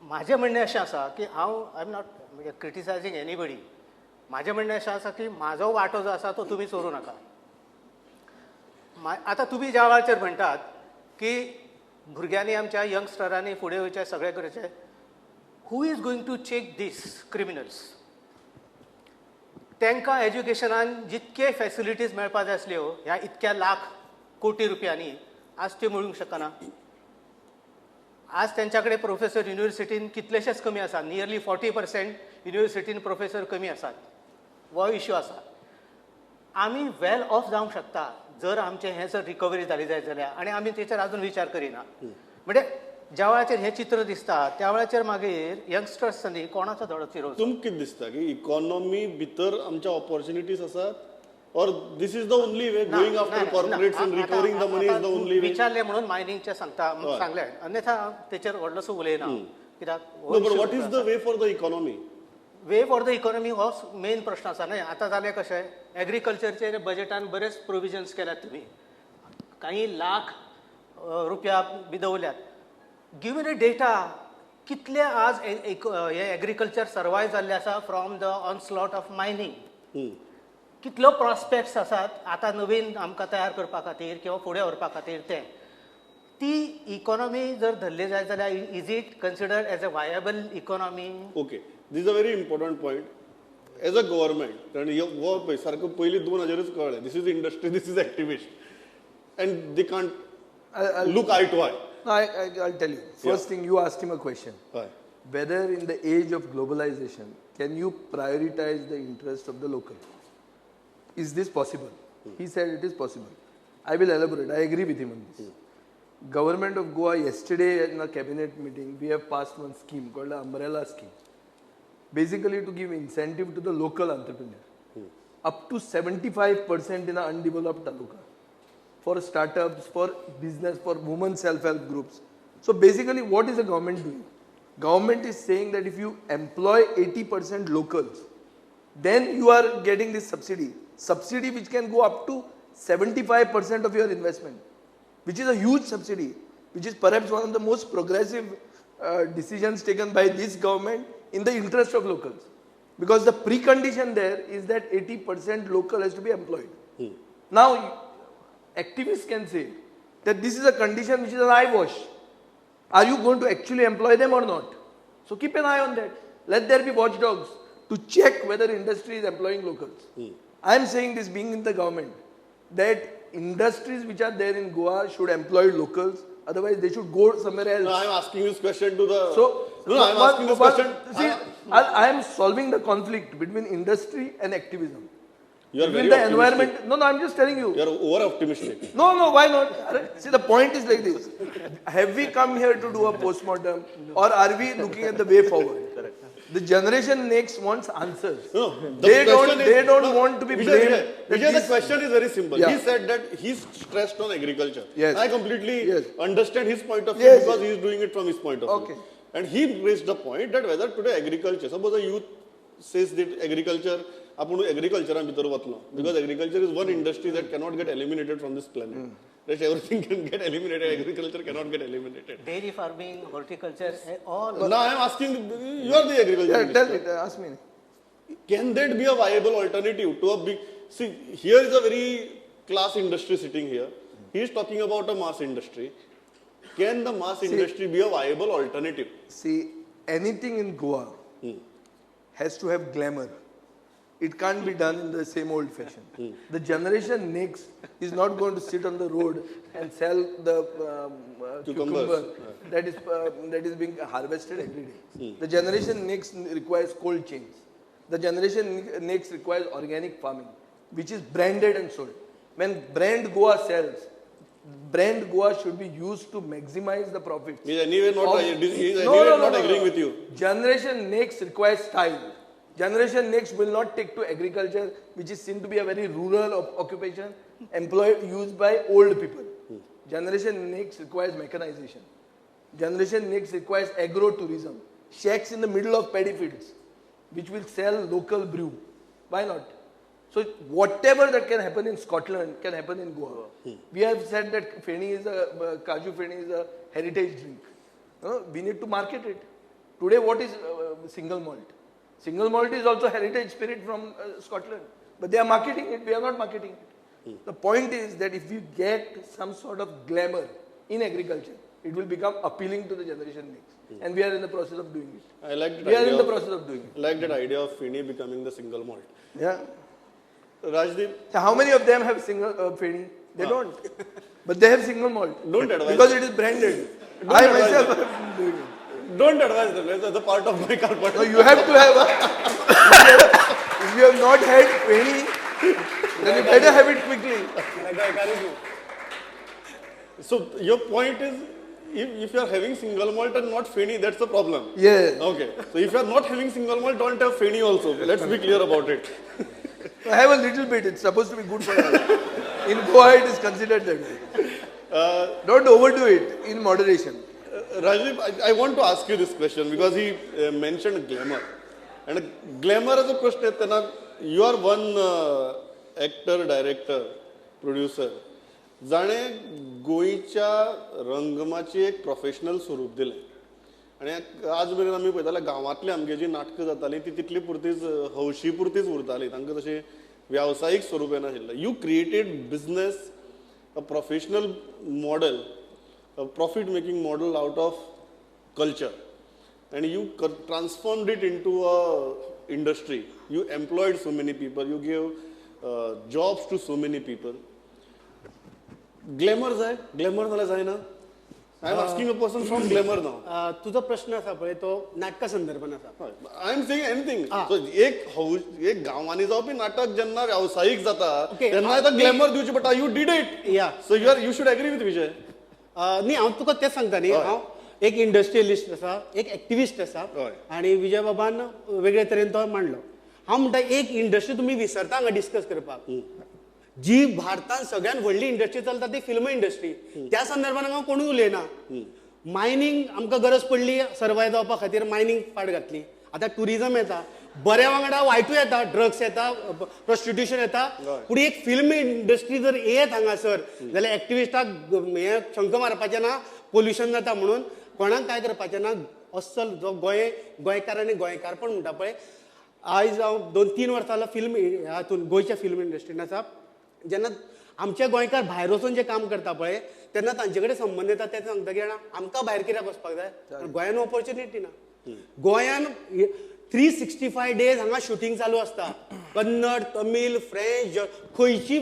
[SPEAKER 3] म्हाजें म्हणणें अशें आसा की हांव I am not criticising anybody. म्हाजें म्हणणें अशें आसा की म्हाजो वांटो जो आसा तो तुमी चोरूं नाका. आतां तुमी ज्या वेळाचेर म्हणटात की भुरग्यांनी आमच्या यंगस्टरांनी फुडें वयचें सगळें करचें, who is going to check these criminals? तांकां एज्युकेशनान जितके फॅसिलिटीज मेळपा जाय आसल्यो ह्या इतक्या लाख कोटी रुपयांनी आज त्यो मेळूंक शकना. आज त्यांच्या कडेन प्रोफेसर युनिवर्सिटीन कितलेशेच कमी आसात, नियरली 40% युनिवर्सिटीन प्रोफेसर कमी आसात. हो इश्यू आसा. आमी वेल ऑफ जावंक शकता जर आमचें हें जर रिकवरी जाली जायत जाल्यार, आनी आमी तेचेर आजून विचार करिना. म्हणजे ज्या वेळाचेर हें चित्र दिसता त्या वेळाचेर मागीर यंगस्टर्सांनी कोणाचो धडो चिरोवचो?
[SPEAKER 1] तुमकां कितें दिसता की इकॉनॉमी भितर आमच्या ऑपॉर्च्युनिटीज आसात or this is the only way, going after corporates and recovering the money is the only way? विचारलें
[SPEAKER 3] म्हणून मायनिंगचें सांगता सांगलें, अन्यथा तेचेर व्हडलोसो उलयना. कित्याक
[SPEAKER 1] what is the way for the economy?
[SPEAKER 3] Way for the economy हो मेन प्रश्न आसा न्हय. आतां जालें कशें, एग्रीकल्चरचेर बजेटान बरेच प्रोविजन्स केल्यात तुमी, काही लाख रुपया बी दवरल्यात. गिवन अ डेटा कितले आज हे एग्रीकल्चर सर्वायव जाल्लें आसा from the onslaught of mining, कितलो प्रॉस्पेक्ट्स आसात आतां नवीन आमकां तयार करपा खातीर किंवा फुडें व्हरपा खातीर. तें ती इकॉनॉमी जर धरली जायत जाल्यार is it considered as a viable economy?
[SPEAKER 1] Okay, this is a very important point. As a government, कारण हो पळय सारको पयलीं 2000च कळ्ळें, this is industry, this is activist, and they can't look eye to eye.
[SPEAKER 6] No, I'll tell you. First thing, you asked him a question. Whether in the age of globalization, can you prioritize the interest of the local? Is this possible? He said it is possible. I will elaborate. I agree with him on this. Government of Goa, yesterday in a cabinet meeting, we have passed one scheme called the Umbrella Scheme. Basically to give incentive to the local entrepreneur. Up to 75% in an undeveloped taluka. For startups, for business, for women self-help groups. So basically what is the government doing? Government is saying that if you employ 80% locals, then you are getting this subsidy. Subsidy which can go up to 75% of your investment, which is a huge subsidy, which is perhaps one of the most progressive decisions taken by this government in the interest of locals. Because the precondition there is that 80% local has to be employed. Now, activists can say that this is a condition which is an eyewash. Are you going to actually employ them or not? So keep an eye on that. Let there be watchdogs to check whether industry is employing locals. I am saying this being in the government, that industries which are there in Goa should employ locals, otherwise they should go somewhere else.
[SPEAKER 1] No, I am asking this question to the... So, no, I am asking this question.
[SPEAKER 6] See, I am solving the conflict between industry and activism.
[SPEAKER 1] You are
[SPEAKER 6] Will
[SPEAKER 1] very
[SPEAKER 6] the
[SPEAKER 1] optimistic.
[SPEAKER 6] environment? No, no, I'm just telling you.
[SPEAKER 1] You are over optimistic.
[SPEAKER 6] No, no, why not? See, the point is like this. Have we come here to do a postmortem, or are we looking at the way forward?
[SPEAKER 2] Correct.
[SPEAKER 6] The generation next wants answers.
[SPEAKER 1] No,
[SPEAKER 6] they don't want to be blamed.
[SPEAKER 1] Vijay, the question is very simple.
[SPEAKER 6] Yeah.
[SPEAKER 1] He said that he's stressed on agriculture.
[SPEAKER 6] Yes.
[SPEAKER 1] I completely understand his point of view because he is doing it from his point of view. And he raised the point that whether today agriculture, suppose a youth says that agriculture, आपूण agriculture भितर वतलो, because agriculture is one industry that cannot get eliminated from this planet. Rest everything can get eliminated, agriculture cannot get eliminated.
[SPEAKER 3] Dairy farming, horticulture, all.
[SPEAKER 1] Now I am asking, you are the agriculture minister.
[SPEAKER 6] Tell me, ask me.
[SPEAKER 1] Can that be a viable alternative to a big... See, here is a very class industry sitting here. He is talking about a mass industry. Can the mass industry be a viable alternative?
[SPEAKER 6] See, anything in Goa has to have glamour. It can't be done in the same old fashion. The generation next is not going to sit on the road and sell the cucumber that is being harvested every day. The generation next requires cold chains. The generation next requires organic farming, which is branded and sold. When brand Goa sells, brand Goa should be used to maximize the profits.
[SPEAKER 1] He's anyway not, agreeing with you.
[SPEAKER 6] Generation next requires style. Generation next will not take to agriculture, which is seen to be a very rural occupation, employed, used by old people. Generation next requires mechanization. Generation next requires agro-tourism. Shacks in the middle of paddy fields, which will sell local brew. Why not? So whatever that can happen in Scotland can happen in Goa. We have said that Feni is a, Kaju Feni is a heritage drink. We need to market it. Today, what is single malt? Single malt is also heritage spirit from Scotland. But they are marketing it, we are not marketing it. The point is that if you get some sort of glamour in agriculture, it will become appealing to the generation next. And we are in the process of doing it.
[SPEAKER 1] I like that
[SPEAKER 6] We are in the process of doing it.
[SPEAKER 1] I like that idea of Feni becoming the single malt.
[SPEAKER 6] Yeah.
[SPEAKER 1] Rajdeep.
[SPEAKER 6] So how many of them have single Feni? They don't. But they have single malt.
[SPEAKER 1] Don't advise.
[SPEAKER 6] Because it is branded. I myself am doing it.
[SPEAKER 1] Don't advise them. That's a part of my carpet.
[SPEAKER 6] No, you have to have a... If you have not had Feni, then you better have it quickly.
[SPEAKER 1] So your point is, if you are having single malt and not Feni, that's the problem.
[SPEAKER 6] Yes.
[SPEAKER 1] Okay. So if you are not having single malt, don't have Feni also. Let's be clear about it.
[SPEAKER 6] Have a little bit. It's supposed to be good for you. In Goa, it is considered that way. Don't overdo it. In moderation.
[SPEAKER 1] Rajdeep, I want to ask you this question because he mentioned glamour. And glamour as a question, you are one actor, director, producer. जाणे गोंयच्या रंगमाची एक professional स्वरूप दिलें आनी आज मेरेन आमी पळयताले गांवांतली आमगे जी नाटकां जातालीं ती तितली पुरतीच हौशी पुरतीच उरताली, तांकां तशें वेवसायीक स्वरूप येनाशिल्लें. You created business, a professional model, a profit making model out of culture, and you transformed it into a industry. You employed so many people, you gave jobs to so many people. Glamour जाय, glamour जाल्यार जायना? I am asking a person from glamour now.
[SPEAKER 4] तुजो प्रश्न आसा पळय तो नाटका संदर्भान आसा.
[SPEAKER 1] I am saying anything. So एक एक गांवांनी जावपी नाटक जेन्ना वेवसायीक जाता तेन्ना आतां ग्लॅमर दिवची पडटा. You did it. So you should agree with Vijay.
[SPEAKER 4] न्ही, हांव तुका तें सांगता न्ही, हांव एक इंडस्ट्रियलिस्ट आसा, एक एक्टिविस्ट आसा आनी विजय बाबान वेगळे तरेन तो मांडलो. हांव म्हणटा एक इंडस्ट्री तुमी विसरता हांगा डिस्कस करपाक. जी भारतान सगळ्यात व्हडली इंडस्ट्री चलता ती फिल्म इंडस्ट्री. त्या संदर्भान हांगा कोणूय उलयना. मायनींग आमकां गरज पडली सर्वायव जावपा खातीर मायनींग फाट घातली. आतां ट्युरिजम येता, बऱ्या वांगडा वायटूय येता, ड्रग्स येता, प्रोस्टिट्यूशन येता. पूण एक फिल्म इंडस्ट्री जर येत हांगासर जाल्यार एक्टिविस्टाक हें शंक मारपाचें ना, पोल्युशन जाता म्हणून कोणाक कांय करपाचें ना. अस्सल जो गोंयकार आनी गोंयकारपण म्हणटा पळय, आयज हांव 2-3 वर्सां जालो फिल्म हातून गोंयच्या फिल्म इंडस्ट्रीन आसा. जेन्ना आमचे गोंयकार भायर वचून जे काम करता पळय तेन्ना तांचे कडेन संबंद येता. ते सांगता की आमकां भायर कित्याक वचपाक जाय, गोंयान ऑपॉर्च्युनिटी ना. गोंयान 365 डेज हांगा शुटींग चालू आसता. कन्नड, तमीळ, फ्रेंच, खंयची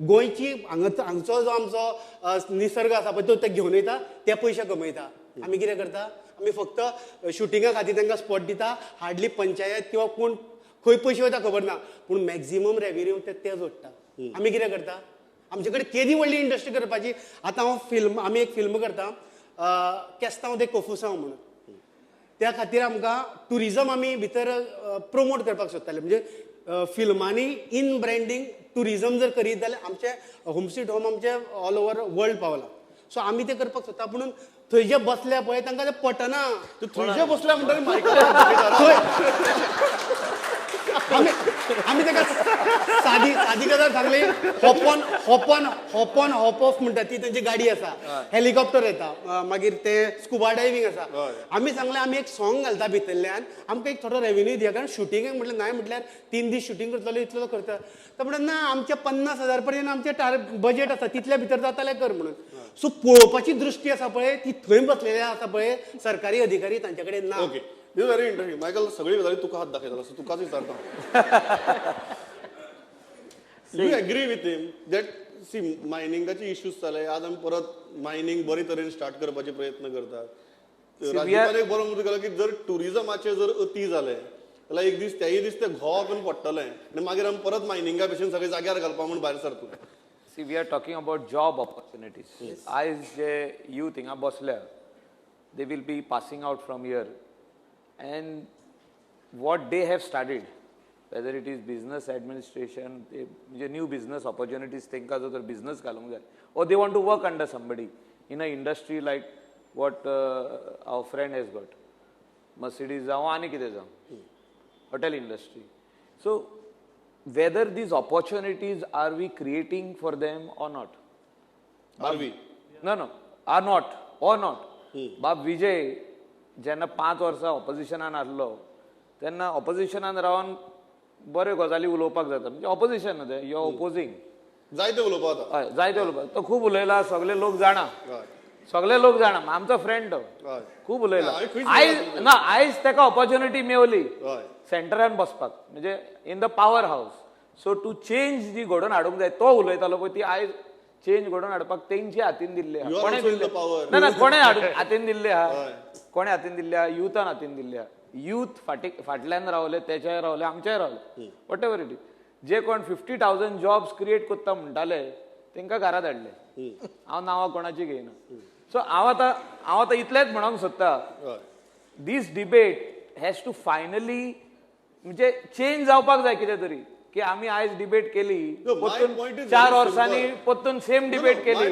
[SPEAKER 4] गोंयची हांगा हांगचो जो आमचो निसर्ग आसा पळय तो ते घेवन येता, ते पयशे कमयता. आमी कितें करता, आमी फक्त शुटिंगा खातीर तांकां स्पॉट दिता. हार्डली पंचायत किंवा कोण खंय पयशे वयता खबर ना, पूण मॅक्झिमम रेवेन्यू ते जोडटा. आमी कितें करता, आमचे कडेन केदी व्हडली इंडस्ट्री करपाची. आतां हांव फिल्म, आमी एक फिल्म करता केस्तांव दे कोफुसांव म्हणून, त्या खातीर आमकां ट्युरिजम आमी भितर प्रोमोट करपाक सोदताले. म्हणजे फिल्मांनी इन ब्रँडींग ट्युरिजम जर करीत जाल्यार आमचें होम स्वीट होम आमचें ऑल ओवर वर्ल्ड पावलां. सो आमी तें करपाक सोदता, पूण थंय जे बसल्या पळय तांकां तें पटना.
[SPEAKER 1] थंय जे बसल्या म्हणटा
[SPEAKER 4] आमी ताका सादी सादी गजाल सांगली, hop on hop on hop on hop off म्हणटा ती तेंची गाडी आसा, हेलिकॉप्टर येता, मागीर ते स्कुबा डायवींग आसा. आमी सांगलें आमी एक सॉंग घालता भितरल्यान, आमकां एक थोडो रेवेन्यू दिया, कारण शुटिंगाक म्हटलें नाय म्हटल्यार 3 दीस शुटींग करतलो इतलो करता. तो म्हणटा ना आमचे 50,000 पर्यंत आमचें बजेट आसा, तितल्या भितर जातालें कर म्हणून. सो पळोवपाची दृश्टी आसा पळय ती थंय बसलेली आसा पळय सरकारी अधिकारी तांचे कडेन ना.
[SPEAKER 1] Okay, this is very interesting. Michael, सगळी गजाली तुका हात दाखयतालो, सो तुकाच विचारता. You agree with him that see मायनिंगाचे issues जाले, आज आमी परत मायनिंग बरे तरेन स्टार्ट करपाचे प्रयत्न करतात. राजीवान एक बरो मुद्दो केलो की जर ट्युरिजमाचे जर अती जालें जाल्यार एक दीस त्याय दीस ते घोव करून पडटलें आनी मागीर आमी परत मायनिंगा भशेन सगळे जाग्यार घालपा म्हूण भायर सरतले.
[SPEAKER 5] See, we are talking about job opportunities. आयज जे यूथ हिंगा बसल्या, they will be passing out from here, and what they have started, whether it is business administration, म्हणजे न्यू बिझनस ऑपॉर्च्युनिटीज तांकां जर बिझनस घालूंक जाय, or they want to work under somebody in a industry like what our friend has got, Mercedes जावं आनी कितें जावं, hotel industry. So whether these opportunities are we creating for them or not?
[SPEAKER 1] Are we?
[SPEAKER 5] No, no, are not or not. बाब विजय जेन्ना 5 वर्सां ऑपोजिशनान आसलो तेन्ना ऑपोजिशनान रावन बऱ्यो गजाली उलोवपाक जाता, म्हणजे ऑपोजिशन न्हू तें, you are opposing,
[SPEAKER 1] जायते उलोवपाक जाता.
[SPEAKER 5] हय, जायते उलोवपाक, तो खूब उलयला, सगळे लोक जाणा, सगळे लोक जाणा, आमचो फ्रेंड तो खूब उलयला. आयज ना, आयज ताका ऑपॉर्च्युनिटी मेवली सेंटरान बसपाक, म्हणजे in the power house. So to change जी घडोवन हाडूंक जाय, तो उलयतालो पळय ती आयज चेंज घडोवन हाडपाक तेंची हातीन दिल्ली आहा. कोणें दिल्ली? ना ना, कोणें हातीन दिल्ली आहा? कोणें हातीन दिल्ली आहा? युथान हातीन दिल्ली आहा. यूथ फाटी फाटल्यान रावले, तेच्याय रावले, आमच्याय रावले, what ever it is. जे कोण 50,000 जॉब्स क्रिएट करता म्हणटाले तेंकां घरा धाडले. हांव नांवां कोणाची घेयना. सो हांव आतां इतलेंच म्हणूंक सोदता, this debate has to finally म्हणजे चेंज जावपाक जाय कितें तरी, की आमी आयज डिबेट केली, परतून 4 वर्सांनी परतून सेम डिबेट केली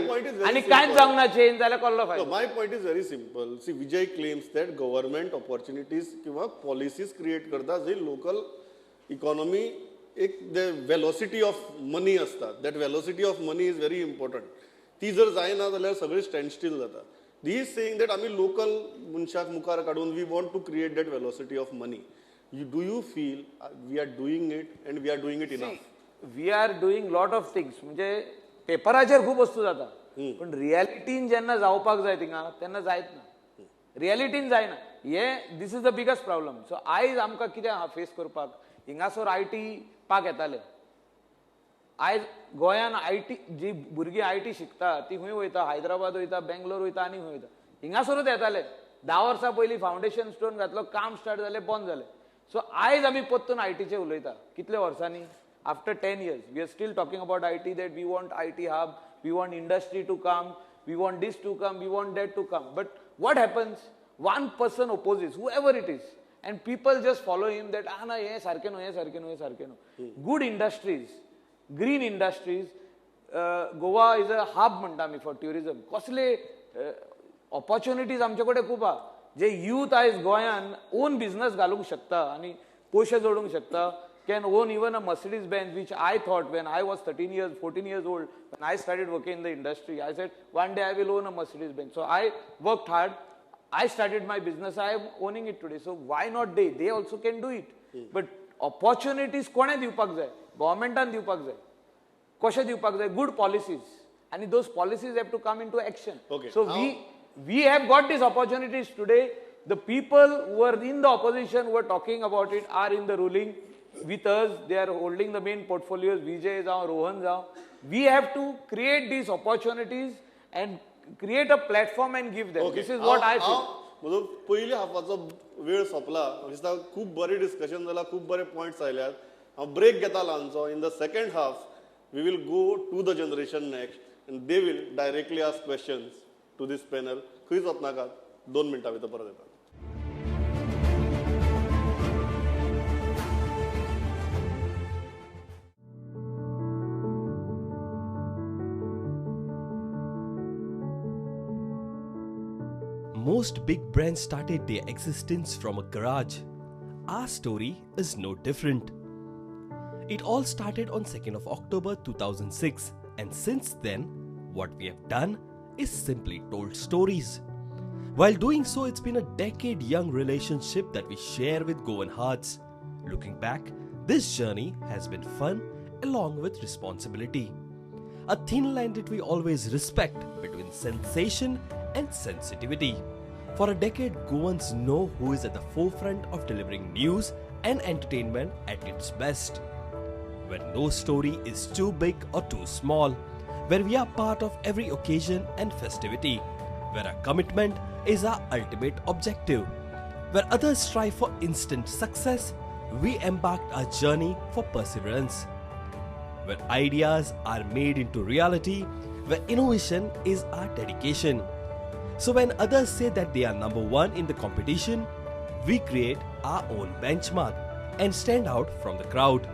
[SPEAKER 5] आनी कांयच जावंक ना चेंज, जाल्यार कसलो फायदो?
[SPEAKER 1] My point is very simple. See, Vijay claims that government opportunities किंवा पॉलिसीज क्रिएट करता जे लोकल इकॉनॉमी एक the velocity of money आसता, that velocity of money is very important. ती जर जायना जाल्यार सगळें स्टँड स्टील जाता. दी is saying that आमी लोकल मनशाक मुखार काडून we want to create that velocity of money. Do you feel we are doing it and we are doing it enough?
[SPEAKER 5] See, we are doing lot of things. म्हणजे पेपराचेर खूब वस्तू जाता, पण रियलिटीन जेन्ना जावपाक जाय थिंगा तेन्ना जायत ना, रियलिटीन जायना. हे this is the biggest problem. So आयज आमकां कितें आहा फेस करपाक, हिंगासर I T पाक येताले, आयज गोंयान I T जी भुरगीं I T शिकता ती खंय वयता? हैदराबाद वयता, बेंगलोर वयता आनी खंय वयता. हिंगासरूच येताले. 10 वर्सां पयलीं फावंडेशन स्टोन घातलो, काम स्टार्ट जालें, बंद जालें. सो आयज आमी परतून आयटीचेर उलयता. कितले वर्सांनी? After 10 years we are still talking about IT, that we want IT hub, we want industry to come, we want this to come, we want that to come. But what happens? One person opposes, whoever it is, and people just follow him that ah ना हें सारकें न्हू, हें सारकें न्हू, हें सारकें न्हू. Good industries, green industries, Goa is a hub म्हणटा आमी फॉर ट्युरिजम. कसले ऑपॉर्च्युनिटीज आमचे कडेन खूब आहा. जे यूथ आयज गोंयान ओन बिझनस घालूंक शकता आनी पयशे जोडूंक शकता, can own even a Mercedes Benz, which I thought when I was 13 years, 14 years old, when I started working in the industry, I said one day I will own a Mercedes Benz. So I worked hard, I started my business, I am owning it today. So why not they? They also can do it. But opportunities कोणें दिवपाक जाय? गव्हर्मेंटान दिवपाक जाय. कशें दिवपाक जाय? Good policies, आनी those policies have to come into action. So we have got these opportunities today. The people who are in the opposition who are talking about it are in the ruling with us. They are holding the main portfolios. Vijay जावं, Rohan जावं. We have to create these opportunities and create a platform and give them. This is what I feel.
[SPEAKER 1] म्हजो पयल्या हाफाचो वेळ सोंपला. दिसता खूब बरें discussion जालां, खूब बरे पॉयंट्स आयल्यात. हांव ब्रेक घेता ल्हानसो. In the second half we will go to the generation next and they will directly ask questions to this panel. खंयच वचनाकात, 2 मिनटां भितर परत येतात.
[SPEAKER 7] Most big brands started their existence from a garage. Our story is no different. It all started on 2nd of October 2006, and since then, what we have done is simply told stories. While doing so, it's been a decade-young relationship that we share with Goan hearts. Looking back, this journey has been fun along with responsibility. A thin line that we always respect between sensation and sensitivity. For a decade, Goans know who is at the forefront of delivering news and entertainment at its best. Where no story is too big or too small, where we are part of every occasion and festivity, where our commitment is our ultimate objective, where others strive for instant success, we embarked our journey for perseverance, where ideas are made into reality, where innovation is our dedication. So when others say that they are number one in the competition, we create our own benchmark and stand out from the crowd.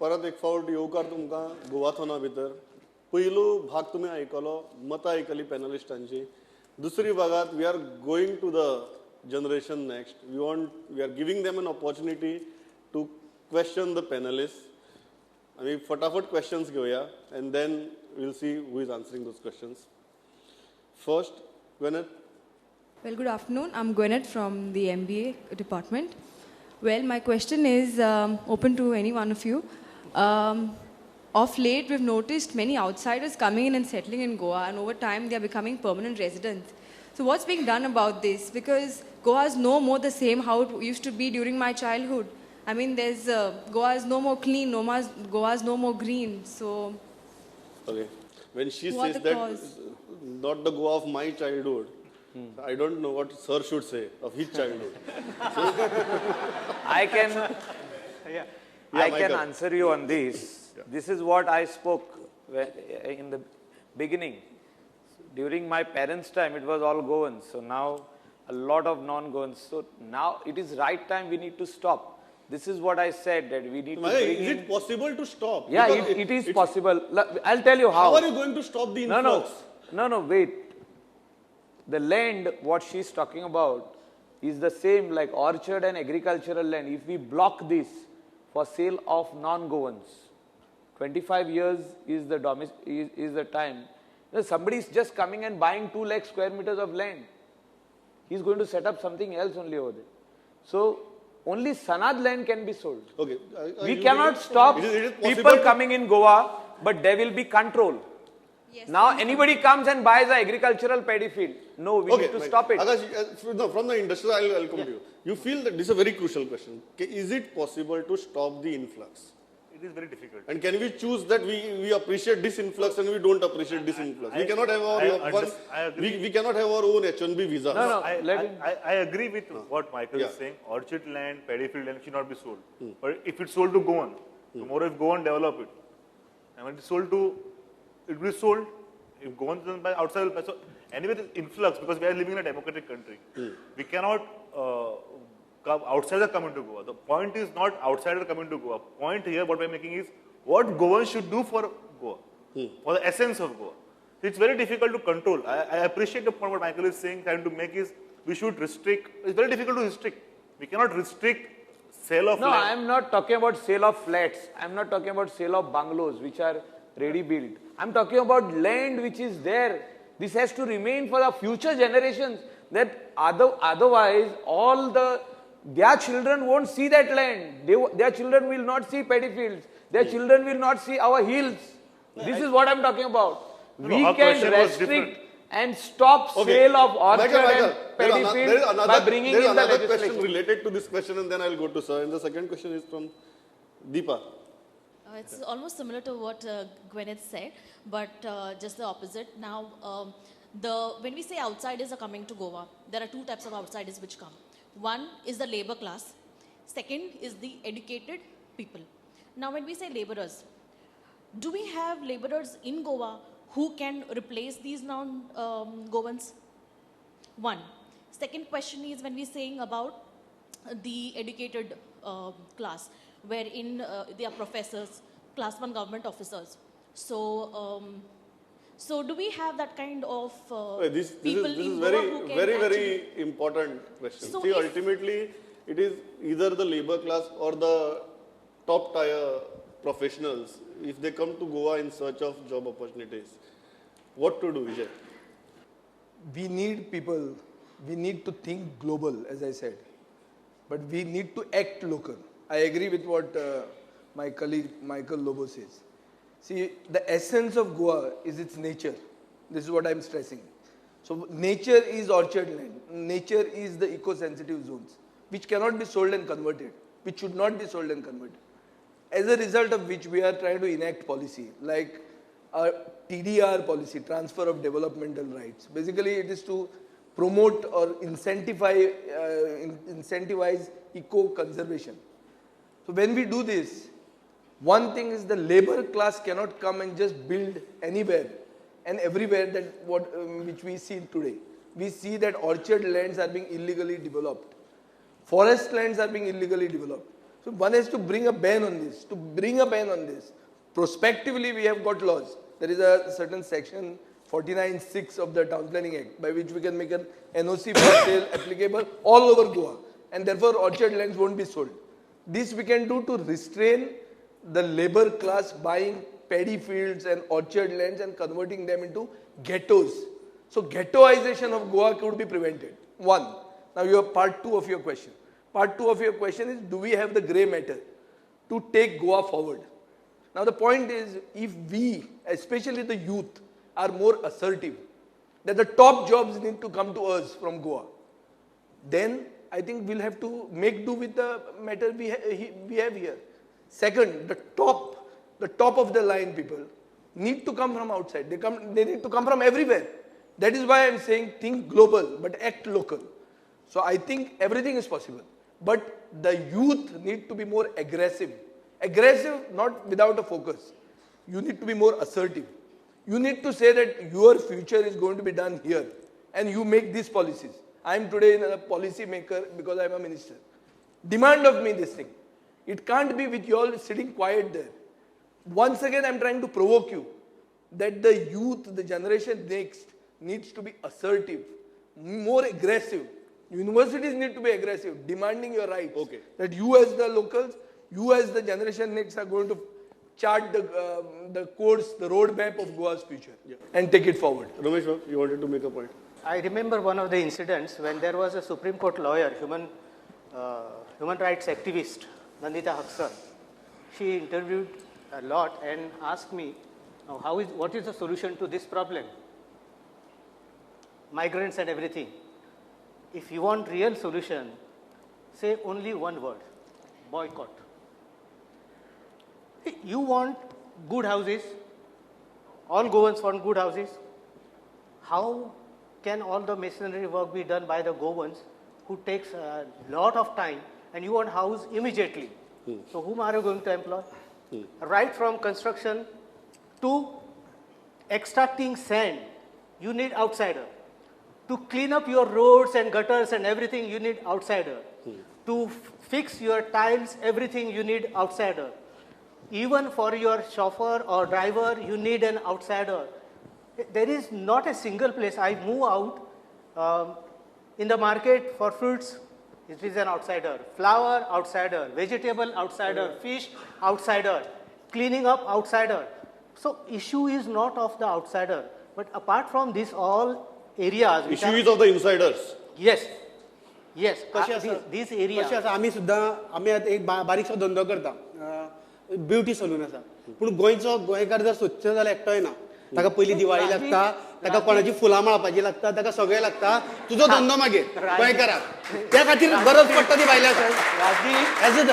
[SPEAKER 1] परत एक फावट येवकार तुमकां गोवाथॉना भितर. पयलो भाग तुमी आयकलो, मतां आयकली पॅनलिस्टांची. दुसरी भागात we are going to the generation next. We are giving them an opportunity to question the panelist. आमी फटाफट क्वेश्चन्स घेवया and then we'll see who is answering those questions. First, Gwyneth.
[SPEAKER 8] Well, good afternoon. I'm Gwyneth from the MBA department. Well, my question is open to any one of you. Of late, we've noticed many outsiders coming in and settling in Goa, and over time, they are becoming permanent residents. So what's being done about this? Because Goa is no more the same how it used to be during my childhood. I mean, there's Goa is no more clean, Goa is no more green. So,
[SPEAKER 1] okay, when she says that, cause? Not the Goa of my childhood, I don't know what sir should say of his childhood.
[SPEAKER 5] I can, yeah, I can answer you on this. Yeah. This is what I spoke in the beginning. During my parents' time, it was all Goans. So now, a lot of non-Goans. So now it is right time we need to stop. This is what I said, that we need to bring
[SPEAKER 1] Is it possible to stop?
[SPEAKER 5] Yeah, it is possible. I'll tell you how.
[SPEAKER 1] How are you going to stop the influx?
[SPEAKER 5] No, wait. The land, what she's talking about, is the same like orchard and agricultural land. If we block this for sale of non-Goans, 25 years is the, is the time. You know, somebody is just coming and buying 2 lakh square meters of land. He's going to set up something else only over there. So, only Sanad land can be sold.
[SPEAKER 1] Okay.
[SPEAKER 5] We cannot stop people coming in Goa, but there will be control. Yes, now anybody comes and buys an agricultural paddy field. No, we need to stop it.
[SPEAKER 1] Akash, no, from the industry, I'll come to you. You feel that this is a very crucial question. Is it possible to stop the influx?
[SPEAKER 2] It is very difficult.
[SPEAKER 1] And can we choose that we appreciate this influx and we don't appreciate this influx? We cannot have our we cannot have our own H-1B visas.
[SPEAKER 5] No, no.
[SPEAKER 2] I agree with what Michael is saying. Orchard land, paddy field land should not be sold. But if it's sold to Goan, tomorrow if Goan develop it, I mean, it's sold to, it will be sold. If Goan doesn't buy, outside will buy. So anyway, this influx, because we are living in a democratic country. We cannot outsider come into Goa. The point is not outsider coming to Goa. Point here, what we are making is what Goan should do for Goa, for the essence of Goa. It's very difficult to control. I appreciate the point what Michael is saying, trying to make is we should restrict. It's very difficult to restrict. We cannot restrict sale of land.
[SPEAKER 5] No, I am not talking about sale of flats. I am not talking about sale of bungalows which are ready built. I am talking about land which is there. This has to remain for the future generations, that otherwise all their children won't see that land. Their children will not see paddy fields. Their children will not see our hills. This is what I'm talking about. We can restrict and stop sale of orchard and paddy fields by bringing in the legislation.
[SPEAKER 1] There is another question related to this question, and then I'll go to sir. And the second question is from Deepa.
[SPEAKER 9] It's almost similar to what Gwyneth said, but just the opposite. Now, when we say outsiders are coming to Goa, there are two types of outsiders which come. One is the labor class. Second is the educated people. Now, when we say laborers, do we have laborers in Goa who can replace these non-Goans? One. Second question is when we're saying about the educated class, wherein they are professors, class 1 government officers. So, so do we have that kind of people
[SPEAKER 1] this
[SPEAKER 9] in
[SPEAKER 1] is
[SPEAKER 9] Goa
[SPEAKER 1] very,
[SPEAKER 9] who can
[SPEAKER 1] very, very important question.
[SPEAKER 9] So
[SPEAKER 1] see, ultimately, it is either the labor class or the top tier professionals, if they come to Goa in search of job opportunities, what to do, Vijay?
[SPEAKER 6] We need people, we need to think global, as I said, but we need to act local. I agree with what my colleague Michael Lobo says. See, the essence of Goa is its nature. This is what I'm stressing. So nature is orchard land. Nature is the eco-sensitive zones, which cannot be sold and converted, which should not be sold and converted. As a result of which, we are trying to enact policy, like a TDR policy, transfer of developmental rights. Basically, it is to promote or incentivize eco-conservation. So when we do this, one thing is the labor class cannot come and just build anywhere and everywhere that which we see today. We see that orchard lands are being illegally developed. Forest lands are being illegally developed. So one has to bring a ban on this, Prospectively, we have got laws. There is a certain section 49(6) of the Town Planning Act by which we can make an NOC for sale applicable all over Goa, and therefore orchard lands won't be sold. This we can do to restrain the labor class buying paddy fields and orchard lands and converting them into ghettos. So ghettoization of Goa could be prevented. One. Now you have part two of your question. Part two of your question is, do we have the grey matter to take Goa forward? Now the point is, if we, especially the youth, are more assertive, that the top jobs need to come to us from Goa, then I think we'll have to make do with the matter we have here. Second, the top of the line people need to come from outside. They need to come from everywhere. That is why I'm saying think global, but act local. So I think everything is possible. But the youth need to be more aggressive. Aggressive, not without a focus. You need to be more assertive. You need to say that your future is going to be done here, and you make these policies. I am today a policy maker because I am a minister. Demand of me this thing. It can't be with you all sitting quiet there. Once again, I am trying to provoke you that the youth, the generation next, needs to be assertive, more aggressive. Universities need to be aggressive, demanding your rights.
[SPEAKER 1] Okay.
[SPEAKER 6] That you as the locals, you as the generation next are going to chart the course, the roadmap of Goa's future, yeah, and take it forward.
[SPEAKER 1] Ramesh, you wanted to make a point.
[SPEAKER 3] I remember one of the incidents when there was a Supreme Court lawyer, human rights activist, Nandita Haksar. She interviewed a lot and asked me, now what is the solution to this problem? Migrants and everything. If you want real solution, say only one word, boycott. You want good houses, all Goans want good houses. How can all the masonry work be done by the Goans who takes a lot of time, and you want house immediately? So whom are you going to employ? Right from construction to extracting sand, you need outsider. To clean up your roads and gutters and everything, you need outsider. To fix your tiles, everything, you need outsider. Even for your chauffeur or driver, you need an outsider. There is not a single place. I move out in the market for fruits, it is an outsider. Flower, outsider. Vegetable, outsider. Fish, outsider. Cleaning up, outsider. So issue is not of the outsider. But apart from this all areas,
[SPEAKER 1] issue is of the insiders.
[SPEAKER 3] Yes, yes.
[SPEAKER 4] कशें आसा,
[SPEAKER 3] these area
[SPEAKER 4] कशें आसा, आमी सुद्दां आमी आतां एक बारीकसो धंदो करता, ब्युटी सलून आसा, पूण गोंयचो गोंयकार जर सोदचो जाल्यार एकटोय ना. ताका पयलीं दिवाळी लागता, ताका कोणाची फुलां माळपाची लागता, ताका सगळें लागता. तुजो धंदो मागीर गोंयकाराक, त्या खातीर गरज पडटा ती भायल्या.
[SPEAKER 3] एज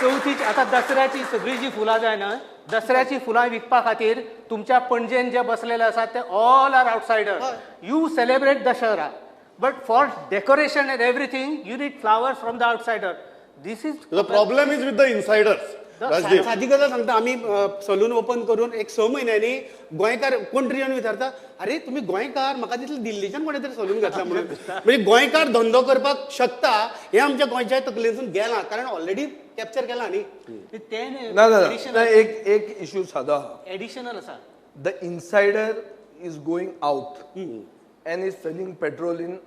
[SPEAKER 3] चवथीची आतां दसऱ्याची सगळीं जी फुलां जाय न्हय, दसऱ्याची फुलां विकपा खातीर तुमच्या पणजेन जे बसलेले आसात ते all are outsider. You celebrate Dussehra, but for decoration and everything you need flowers from the outsider. This is
[SPEAKER 1] the problem is with the insiders.
[SPEAKER 4] सादी गजाल सांगता, आमी सलून ओपन करून एक 6 म्हयन्यांनी गोंयकार कोण तरी येवन विचारता, अरे तुमी गोंयकार, म्हाका दिसलें दिल्लीच्यान कोणें तरी सलून घातला म्हणून. म्हणजे गोंयकार धंदो करपाक शकता हें आमच्या गोंयच्या तकलेंतसून गेलां, कारण ऑलरेडी कॅप्चर केलां न्ही.
[SPEAKER 3] तें
[SPEAKER 6] ना, एक एक इश्यू सादो आहा,
[SPEAKER 3] एडिशनल आसा.
[SPEAKER 6] The insider is going out and is selling petrol in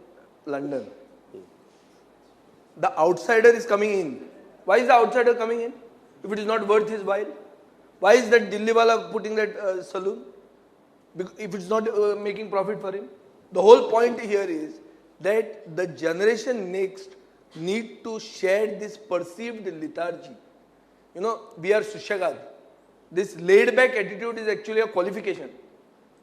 [SPEAKER 6] London. The outsider is coming in. Why is the outsider coming in if it is not worth his while? Why is that Dilliwala putting that saloon? If it's not making profit for him? The whole point here is that the generation next need to share this perceived lethargy. You know, we are sushagad. This laid back attitude is actually a qualification.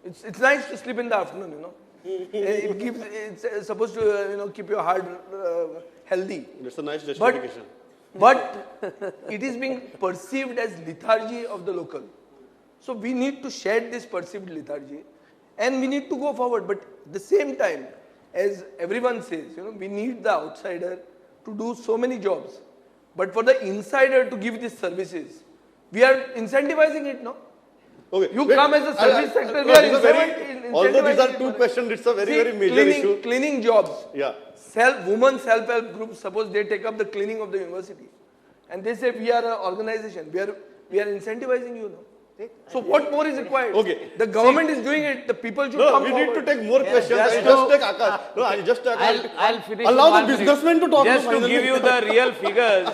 [SPEAKER 6] It's nice to sleep in the afternoon, you know. It keeps, it's supposed to you know, keep your heart healthy.
[SPEAKER 1] It's a nice justification.
[SPEAKER 6] But it is being perceived as lethargy of the local. So we need to shed this perceived lethargy and we need to go forward. But at the same time, as everyone says, you know, we need the outsider to do so many jobs. But for the insider to give these services, we are incentivizing it, no?
[SPEAKER 1] Okay.
[SPEAKER 6] You
[SPEAKER 1] wait,
[SPEAKER 6] come as a service sector, we are incentivizing.
[SPEAKER 1] Although these are two questions, it's a very, very major issue.
[SPEAKER 6] Cleaning jobs.
[SPEAKER 1] Yeah.
[SPEAKER 6] Women self-help groups, suppose they take up the cleaning of the university. And they say, we are an organization, we are incentivizing you now. So what more is required?
[SPEAKER 1] Okay.
[SPEAKER 6] The government is doing it, the people should come
[SPEAKER 1] we
[SPEAKER 6] forward.
[SPEAKER 1] Need to take more questions. I'll just take Akash. No, I'll just take Akash.
[SPEAKER 5] I'll finish.
[SPEAKER 1] Allow the businessman to talk.
[SPEAKER 5] Just to give you the real figures.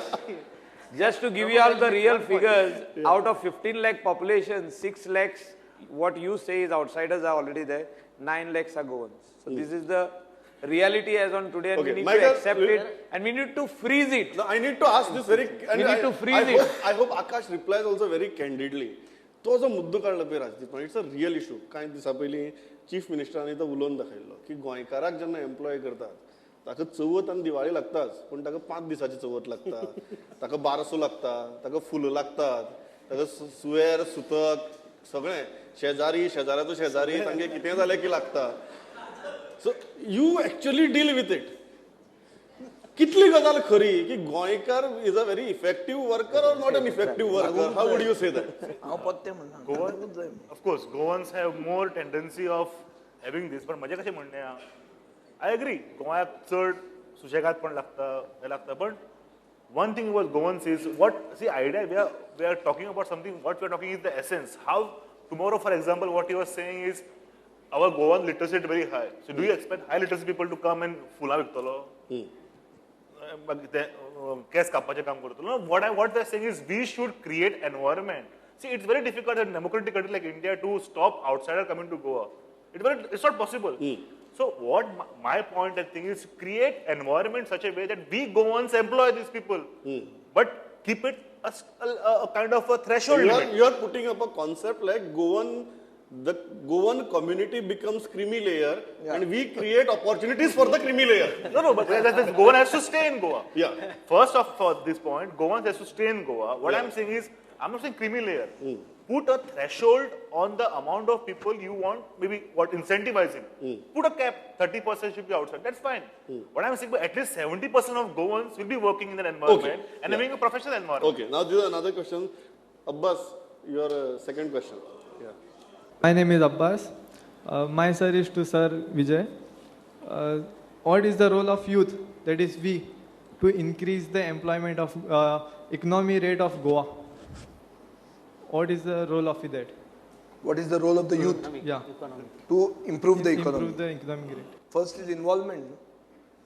[SPEAKER 5] Just to give you all the real figures, yeah. Out of 15 lakh population, 6 lakhs, what you say is outsiders are already there, 9 lakhs are Goans. So this is the reality as on today, and we need to accept it, and we need to freeze it.
[SPEAKER 1] No, I need to ask this very... And
[SPEAKER 5] we need to freeze it.
[SPEAKER 1] I hope Akash replies also very candidly. तो जो मुद्दो काडला पळय Rajdeep, it's a real issue. कांय दिसां पयलीं chief मिनिस्टरांनी तो उलोवन दाखयल्लो की गोंयकाराक जेन्ना एम्प्लॉय करतात ताका चवथ आनी दिवाळी लागताच, पूण ताका 5 दिसाची चवथ लागता, ताका बारसो लागता, ताका फुलां लागतात, ताका सुवेर सुतक सगळें, शेजारी शेजाऱ्याचो शेजारी तांगे कितें जालें की लागता. So you actually deal with it. कितली गजाल खरी की गोंयकार is a very effective worker or not an effective worker? How would you say that?
[SPEAKER 6] हांव पत्ते म्हणना.
[SPEAKER 2] Of course Goans have more tendency of having this, पण म्हजें कशें म्हणणें आहा, I agree, गोंयाक चड सुशेगादपण लागता, हें लागता, but one thing was Goans is what, see idea, we are talking about something, what we are talking is the essence. How tomorrow for example what you are saying is our Goan literacy is very high. So do you expect high literacy people to come and फुलां विकतलो, केस कापपाचें काम करतलो? What they are saying is we should create environment. See, it's very difficult in democratic country like India to stop outsider coming to Goa. It's not possible. So what my point and thing is, create environment such a way that we Goans employ these people, but keep it a kind of a threshold limit.
[SPEAKER 1] You are putting up a concept like Goan, the Goan community becomes creamy layer, and we create opportunities for the creamy layer.
[SPEAKER 2] No, but Goan has to stay in Goa.
[SPEAKER 1] Yeah.
[SPEAKER 2] First off, for this point, Goan has to stay in Goa. What I'm saying is, I'm not saying creamy layer. Put a threshold on the amount of people you want, maybe what incentivizing. Put a cap, 30% should be outside, that's fine. What I'm saying, at least 70% of Goans will be working in that environment and having a professional environment.
[SPEAKER 1] Okay, now this is another question. Abbas, your second question. Yeah.
[SPEAKER 10] My name is Abbas. My sir is to Sir Vijay. What is the role of youth, that is we, to increase the employment of economy rate of Goa? What is the role of that?
[SPEAKER 6] What is the role of the youth?
[SPEAKER 10] Yeah.
[SPEAKER 6] To improve the economy.
[SPEAKER 10] Improve the economic rate.
[SPEAKER 6] First is involvement.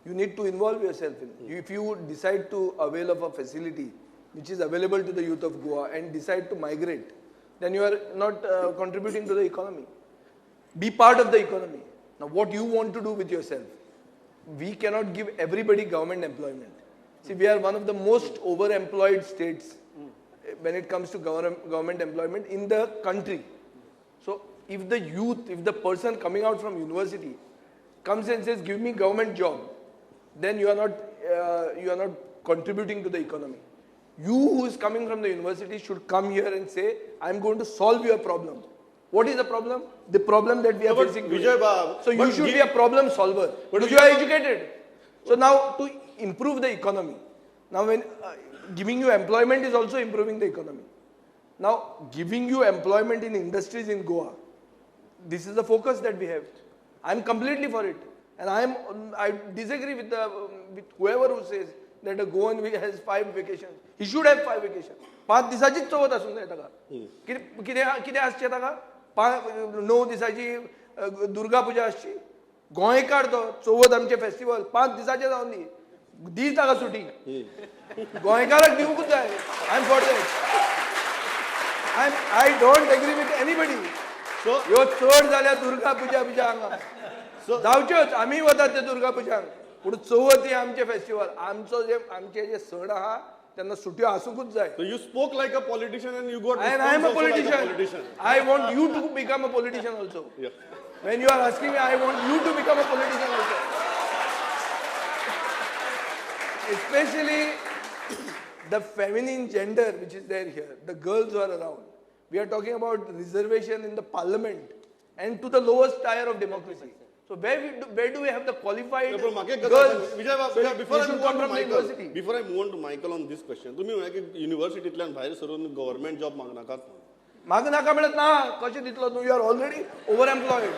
[SPEAKER 6] You need to involve yourself in it. If you decide to avail of a facility which is available to the youth of Goa and decide to migrate, then you are not contributing to the economy. Be part of the economy. Now, what you want to do with yourself? We cannot give everybody government employment. See, we are one of the most overemployed states when it comes to government employment in the country. So, if the youth, if the person coming out from university comes and says, give me government job, then you are not contributing to the economy. You who is coming from the university should come here and say, I am going to solve your problem. What is the problem? The problem that we are facing today.
[SPEAKER 1] Vijay Bab,
[SPEAKER 6] so you should be a problem solver. But you are educated. So now to improve the economy. Now when giving you employment is also improving the economy. Now giving you employment in industries in Goa, this is the focus that we have. I am completely for it. And I disagree with whoever who says that a Goan has 5 vacations. He should have 5 vacations. 5 दिसाचीच चवथ आसूंक जाय ताका. कितें आसचें ताका? 9 दिसाची दुर्गा पुजा आसची. गोंयकार तो चवथ आमचें फेस्टिवल 5 दिसाचें जावन दी. दी ताका सुटी. गोंयकाराक दिवंकूच जाय. I am for that. I don't agree with anybody. ह्यो चड जाल्यार दुर्गा पुजा बिजा हांगा जावच्योच. आमी वतात ते दुर्गा पुजांक. पूण चवथ ही आमचें फेस्टिवल. आमचो जे आमचे जे सण आहा तेन्ना सुट्यो आसूंकूच जाय.
[SPEAKER 1] So you spoke like a politician and you got
[SPEAKER 6] And I am a politician. I want you to become a politician also.
[SPEAKER 1] Yeah.
[SPEAKER 6] When you are asking me, I want you to become a politician also. Especially the feminine gender which is there here, the girls who are around. We are talking about reservation in the parliament and to the lowest tier of democracy. So where do we have the qualified girls?
[SPEAKER 1] Vijay, before I move on to Michael on this question, तुम्ही म्हणा की युनिव्हर्सिटीतल्यान भायर सरून government job मागनाकात.
[SPEAKER 6] मागनाका म्हणत ना, कशें दितलो तूं? You are already over employed.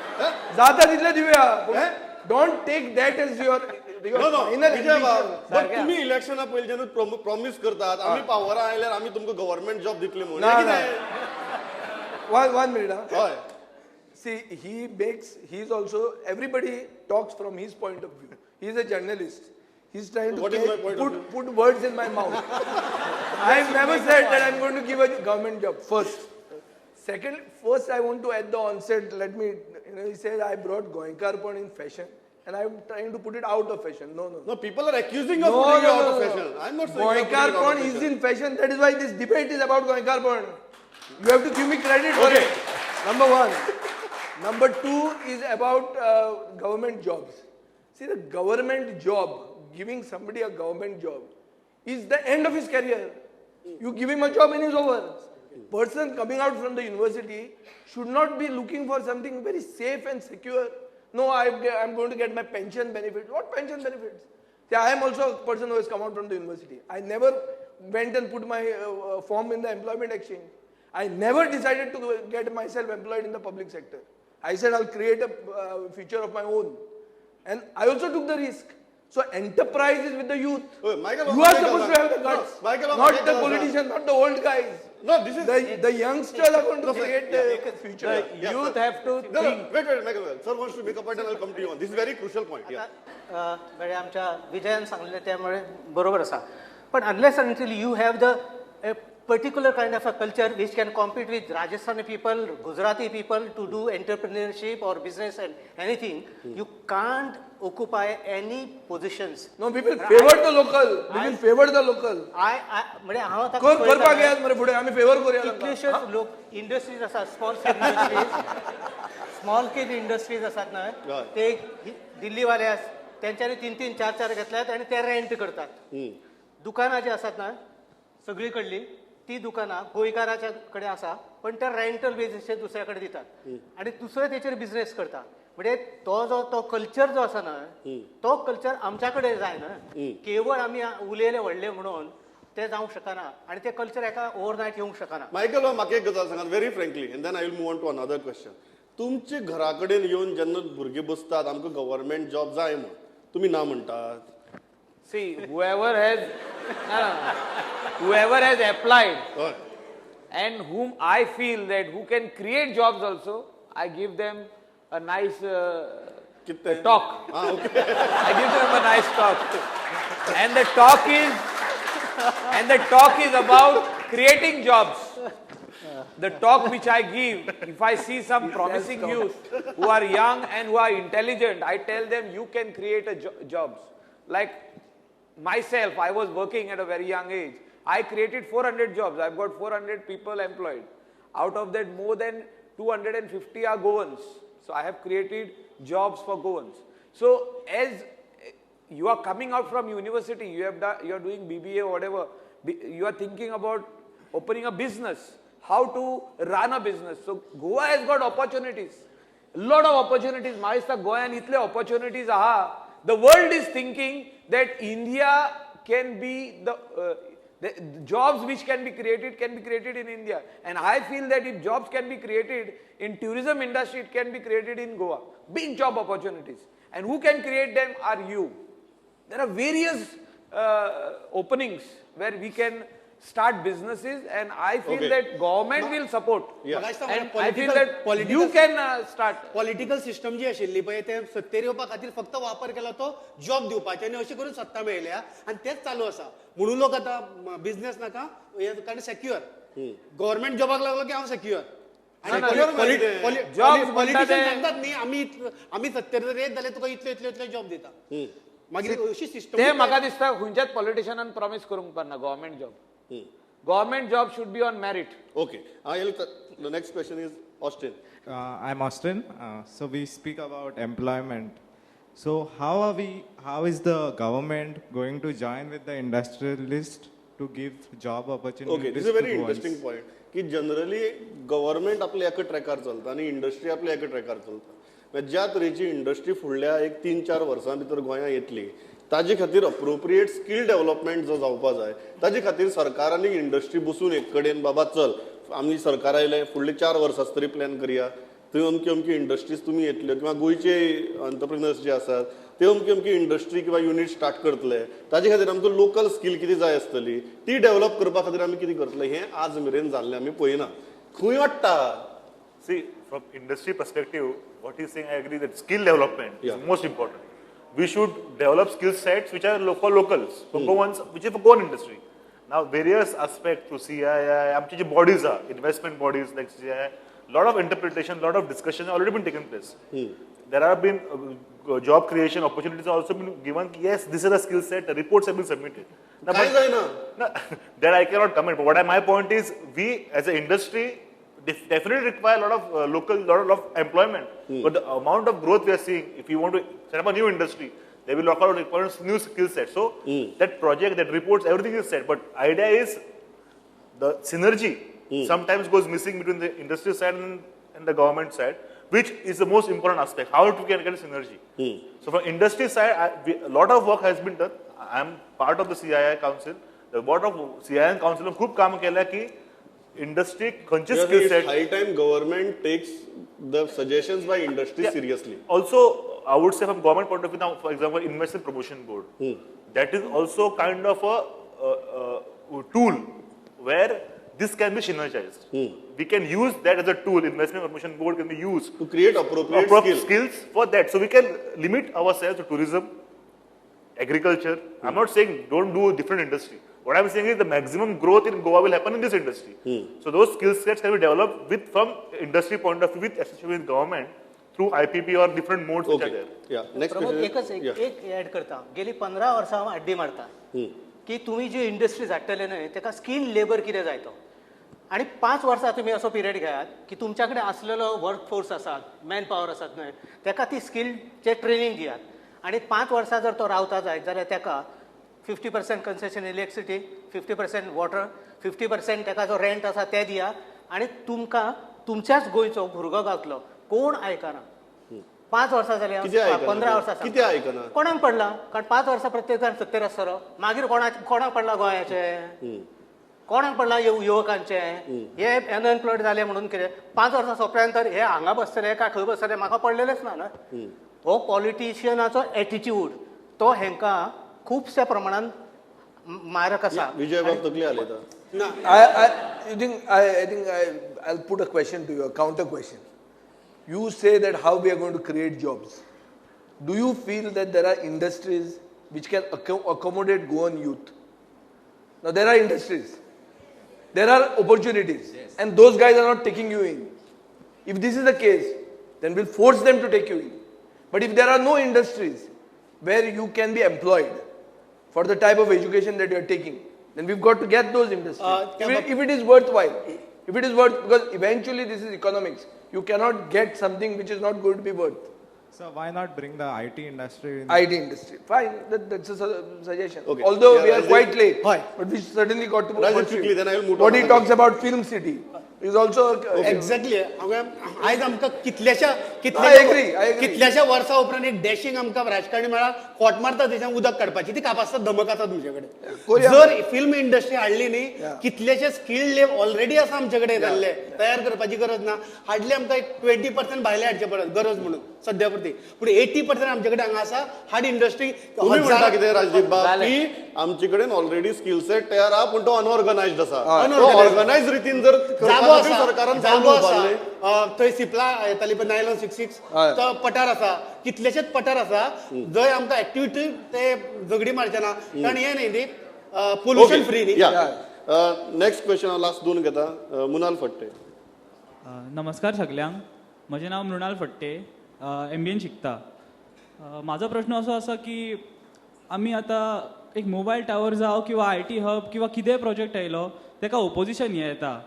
[SPEAKER 6] जाता तितले दिवया. Don't take that as your
[SPEAKER 1] Vijay बाब, बट तुम्ही इलेक्शना पयलीं जेन्ना प्रॉमिस करतात आमी पावरा आयल्यार आमी तुमकां गव्हर्नमेंट जॉब दितले म्हणून.
[SPEAKER 6] One minute. हय. See, he's also, everybody talks from his point of view. He's a journalist. He's trying to put words in my mouth. I've never said that I'm going to give a government job, first. Second, first I want to at the onset, let me, he said I brought Goenkarpon in fashion and I'm trying to put it out of fashion. No, no.
[SPEAKER 1] No, people are accusing of putting it out of fashion. I'm not saying
[SPEAKER 6] Goenkarpon is in fashion. That is why this debate is about Goenkarpon. You have to give me credit for it. Number one. Number two is about government jobs. See, the government job, giving somebody a government job is the end of his career. You give him a job and it's over. Person coming out from the university should not be looking for something very safe and secure. No, I'm going to get my pension benefits. What pension benefits? See, I am also a person who has come out from the university. I never went and put my form in the employment exchange. I never decided to get myself employed in the public sector. I said I'll create a future of my own. And I also took the risk. So enterprise is with the youth.
[SPEAKER 1] Oh, Michael,
[SPEAKER 6] you are supposed to have the guts.
[SPEAKER 1] No, Michael,
[SPEAKER 6] not the politicians, not the old guys.
[SPEAKER 1] No, this is...
[SPEAKER 6] The youngsters are going to create the future.
[SPEAKER 5] The youth have to think.
[SPEAKER 1] No, wait, Michael. Sir wants to make a point and I'll come to you on. This is a very crucial point. Yeah.
[SPEAKER 3] आमच्या विजयान सांगलें त्यामुळे बरोबर आसा. But unless until you have the particular kind of a culture which can compete with Rajasthani people, Gujarati people to do entrepreneurship or business and anything, you can't occupy any positions.
[SPEAKER 6] No, we will favor the local. We will favor the local.
[SPEAKER 3] म्हणजे हांव आतां
[SPEAKER 6] करपाक येयात मरे फुडें आमी favour करूया.
[SPEAKER 3] कितलेशेच लोक इंडस्ट्रीज आसात, small scale industries, small scale industries आसात न्हय, ते दिल्लीवाले तेंच्यांनी 3-3, 4-4 घेतल्यात आनी ते रेंट करतात. दुकानां जी आसात न्हय सगळी कडली ती दुकानां गोंयकाराच्या कडेन आसा, पण ते रेंटल बेजीसचेर दुसऱ्या कडेन दितात आनी दुसरे तेचेर बिझनेस करता. म्हणजे तो जो तो कल्चर जो आसा न्हय तो कल्चर आमच्या कडेन जाय न्हय. केवळ आमी उलयले व्हडले म्हणून ते जावंक शकना आनी ते कल्चर एका ओवरनायट येवंक शकना.
[SPEAKER 1] मायकल, म्हाका एक गजाल सांगात very frankly and then I will move on to another question. तुमचे घरा कडेन येवन जेन्ना भुरगे बसतात आमकां गव्हर्मेंट जॉब जाय म्हूण, तुमी ना म्हणटात?
[SPEAKER 5] See, whoever has applied and whom I feel that who can create jobs also, I give them a nice talk.
[SPEAKER 1] Ah, okay.
[SPEAKER 5] I give them a nice talk. And the talk is about creating jobs, The talk which I give, if I see some promising youth who are young and who are intelligent, I tell them you can create a jobs. Like myself, I was working at a very young age. I created 400 jobs. I've got 400 people employed. Out of that, more than 250 are Goans. So I have created jobs for Goans. So as you are coming out from university, you are doing BBA or whatever, you are thinking about opening a business, how to run a business. So Goa has got opportunities, a lot of opportunities. Maharashtra, Goa and itle opportunities. Aha. The world is thinking that India can be the jobs which can be created in India. And I feel that if jobs can be created in tourism industry, it can be created in Goa. Big job opportunities. And who can create them are you. There are various openings where we can start businesses, and I feel that government will support.
[SPEAKER 1] Yeah.
[SPEAKER 5] And I feel that you can start.
[SPEAKER 4] Political system जी आशिल्ली पळय ते सत्तेर येवपा खातीर फक्त वापर केला तो जॉब दिवपाचे आनी अशें करून सत्ता मेळ्ळ्या आनी तेच चालू आसा. म्हणून लोक आतां बिझनेस नाका, कारण सेक्युअर गव्हर्मेंट जॉबाक लागलो की हांव सेक्युअर. पॉलिटिशियन सांगतात न्ही आमी सत्तेर जर येत जाल्यार तुका इतले इतले इतले जॉब दिता. मागीर अशी सिस्टम
[SPEAKER 5] ते म्हाका दिसता खंयच्याच पॉलिटिशियनान प्रॉमीस करूंक पारना government job. Government job should be on merit.
[SPEAKER 1] Okay. The next question is Austin.
[SPEAKER 11] I'm Austin. So we speak about employment. So how is the government going to join with the industrialist to give job opportunities?
[SPEAKER 1] Okay, this is a very interesting point. Ki generally government आपले एका ट्रॅकार चलता आनी industry आपले एका ट्रॅकार चलता. ज्या तरेची industry फुडल्या एक 3-4 वर्सां भितर गोंयांत येतली ताजे खातीर अप्रोप्रिएट स्कील डेव्हलपमेंट जो जावपा जाय ताजे खातीर सरकार आनी इंडस्ट्री बसून एक कडेन बाबा चल आमी सरकार आयले फुडले 4 वर्सां तरी प्लॅन करया, थंय अमकी अमकी इंडस्ट्रीज तुमी येतल्यो किंवा गोंयचे एंटरप्रिनर्स जे आसात ते अमकी अमकी इंडस्ट्री किंवा युनीट स्टार्ट करतले, ताजे खातीर आमकां लोकल स्कील कितें जाय आसतली ती डेव्हलप करपा खातीर आमी कितें करतले हें आज मेरेन जाल्लें आमी पळयना. खंय वाडटा?
[SPEAKER 2] See, from industry perspective, what he's saying, I agree that skill development is most important. We should develop skill sets which are for locals, for Goans, which is for Goan industry. Now, various aspects through CII, amche bodies are, investment bodies like CII, lot of interpretation, lot of discussion already been taken place. There have been job creation opportunities also been given. Yes, this is a skill set, the reports have been submitted. Now, that I cannot comment, but what my point is, we as an industry definitely require a lot of local, lot of employment. But the amount of growth we are seeing, if you want to set up a new industry, there will lot of requirements, new skill set. So that project, that reports, everything is set. But idea is the synergy sometimes goes missing between the industry side and the government side, which is the most important aspect. How to get a synergy. So from industry side, a lot of work has been done. I am part of the CII council. The board of CII council खूब काम केला की industry खंयचे skill set.
[SPEAKER 1] High time government takes the suggestions by industry seriously.
[SPEAKER 2] Also, I would say from government point of view now, for example, Investment Promotion Board. That is also kind of a tool where this can be synergized. We can use that as a tool. Investment Promotion Board can be used
[SPEAKER 1] to create appropriate
[SPEAKER 2] skills for that. So we can limit ourselves to tourism, agriculture. I'm not saying don't do a different industry. What I'm saying is the maximum growth in Goa will happen in this industry. So those skill sets can be developed with from industry point of view, with association with government through IPP or different modes which are there.
[SPEAKER 1] Yeah. Next
[SPEAKER 3] Pramod,
[SPEAKER 1] question.
[SPEAKER 3] एक add करता. गेली 15 वर्सां हांव आड्डी मारता की तुमी जी industries हाडटले न्हय तेका स्कील लेबर कितें जाय तो. आनी 5 वर्सां तुमी असो पिरियड घेयात की तुमच्या कडेन आसलेलो वर्क फोर्स आसात, मॅन पावर आसात न्हय, तेका ती स्किलचें ट्रेनींग दियात. आनी 5 वर्सां जर तो रावता जायत जाल्यार तेका 50% कन्सेशन इलेक्ट्रिसिटी, 50% वॉटर, 50% तेका जो रेंट आसा ते दिया आनी तुमकां तुमच्याच गोंयचो भुरगो गावतलो. कोण आयकना. 5 वर्सां जाली, 15 वर्सां
[SPEAKER 1] कितें आयकना,
[SPEAKER 3] कोणाक पडला? कारण 5 वर्सां प्रत्येक जाण सत्तेर आसतलो, मागीर कोणाक पडला गोंयाचें, कोणाक पडला युवकांचें? हे अनएम्प्लॉयड जाले म्हणून कितें 5 वर्सां सोंपल्या नंतर हे हांगा बसतले काय खंय बसतले म्हाका पडलेलेंच ना न्हय. हो पॉलिटिशियनाचो एटिट्यूड तो हेंकां खूबश्या प्रमाणान मारक आसा.
[SPEAKER 1] विजय बाब तकली हालयता.
[SPEAKER 6] I think I'll put a question to you, a counter question. You say that how we are going to create jobs. Do you feel that there are industries which can accommodate Goan youth? Now there are industries. There are opportunities, yes, and those guys are not taking you in. If this is the case, then we'll force them to take you in. But if there are no industries where you can be employed for the type of education that you are taking, then we've got to get those industries. If it is worthwhile, if it is worth, because eventually this is economics. You cannot get something which is not going to be worth.
[SPEAKER 11] So why not bring the IT industry in?
[SPEAKER 6] IT industry. Fine, that's a suggestion.
[SPEAKER 1] Okay.
[SPEAKER 6] Although
[SPEAKER 1] yeah,
[SPEAKER 6] we are
[SPEAKER 1] Rajdeep,
[SPEAKER 6] quite late, but we certainly got to
[SPEAKER 1] Rajdeep, quickly, then I will move
[SPEAKER 6] what
[SPEAKER 1] on.
[SPEAKER 6] He talks about Film City is also...
[SPEAKER 1] Okay.
[SPEAKER 4] Exactly. आयज आमकां कितल्याशा कितल्याशा वर्सां उपरांत एक dashing आमकां राजकारणी म्हळ्यार खोट मारता थंयच्यान उदक काडपाची ती कापासता धमक आसा तुमचे कडेन. जर फिल्म इंडस्ट्री हाडली न्ही, कितलेशे स्किल्ड लेब ऑलरेडी आसा आमचे कडेन जाल्ले, तयार करपाची गरज ना. हाडले आमकां एक 20% भायले हाडचे पडत गरज म्हणून सद्या पुरती, पूण 80% आमचे कडेन हांगा आसा. हाड इंडस्ट्री.
[SPEAKER 1] तुमी म्हणटा कितें राजदीप बाब की आमचे कडेन ऑलरेडी स्किल सेट तयार आहा, पूण तो अनऑर्गनायज्ड आसा. ऑर्गनायज रितीन जर
[SPEAKER 4] जागो आसा, थंय सिपला येताली पळय नायलॉन 66 तो पठार आसा, कितलेशेच पठार आसा जंय आमकां एक्टिविटी ते झगडी मारचे ना, कारण हें न्ही ती पोल्युशन फ्री न्ही.
[SPEAKER 1] नेक्स्ट क्वेश्चन हांव लास्ट दोन घेता. मृणाल फडते.
[SPEAKER 12] नमस्कार सगल्यांक, म्हजें नांव मृणाल फडते, MBA शिकता. म्हाजो प्रश्न असो आसा की आमी आतां एक मोबायल टावर जावं किंवा IT hub किंवा कितेंय प्रोजेक्ट आयलो ताका ओपोजिशन हें येता.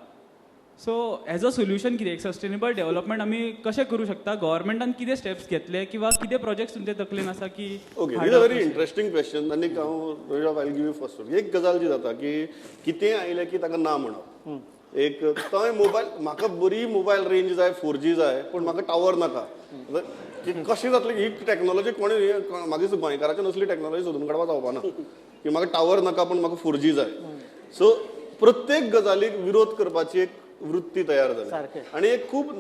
[SPEAKER 12] सो एज अ सोल्युशन कितें, एक सस्टेनेबल डेव्हलपमेंट आमी कशें करूं शकता, गव्हर्मेंटान कितें स्टेप्स घेतले किंवा कितें प्रोजेक्ट्स तुमचे तकलेन आसा की?
[SPEAKER 1] Okay, is a very interesting question. आनी हांव I give you first. एक गजाल जी जाता की कितेंय आयलें की ताका ना म्हणप. एक थंय मोबायल म्हाका बरी मोबायल रेंज जाय, 4G जाय, पूण म्हाका टावर नाका. कशें जातलें ही टॅक्नोलॉजी? कोणें म्हाका गोंयकाराच्यान असली टॅक्नोलॉजी सोदून काडपाक जावपा ना की म्हाका टावर नाका पूण म्हाका 4G जाय. सो प्रत्येक गजालीक विरोध करपाची एक वृत्ती तयार जाली आनी एक खूब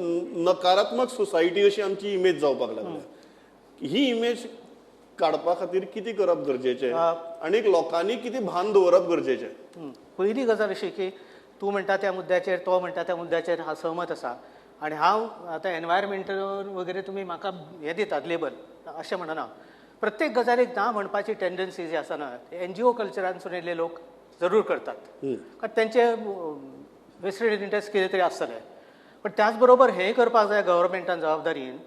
[SPEAKER 1] नकारात्मक सोसायटी अशी आमची इमेज जावपाक लागल्या. ही इमेज काडपा खातीर कितें करप गरजेचें आनी लोकांनी कितें भान दवरप गरजेचें?
[SPEAKER 3] पयली गजाल अशी की तूं म्हणटा त्या मुद्द्याचेर, तो म्हणटा त्या मुद्द्याचेर हांव सहमत आसा. आनी हांव आतां एनवायरमेंटल वगैरे तुमी म्हाका हें दितात लेबल अशें म्हणना. प्रत्येक गजालीक ना म्हणपाची टेंडन्सी जी आसा ना, NGO कल्चरांतसून येयल्ले लोक जरूर करतात, कारण तेंचे वेस्टेड इंट्रस्ट कितें तरी आसतलें. पण त्याच बरोबर हें करपाक जाय गव्हर्मेंटान जबाबदारीन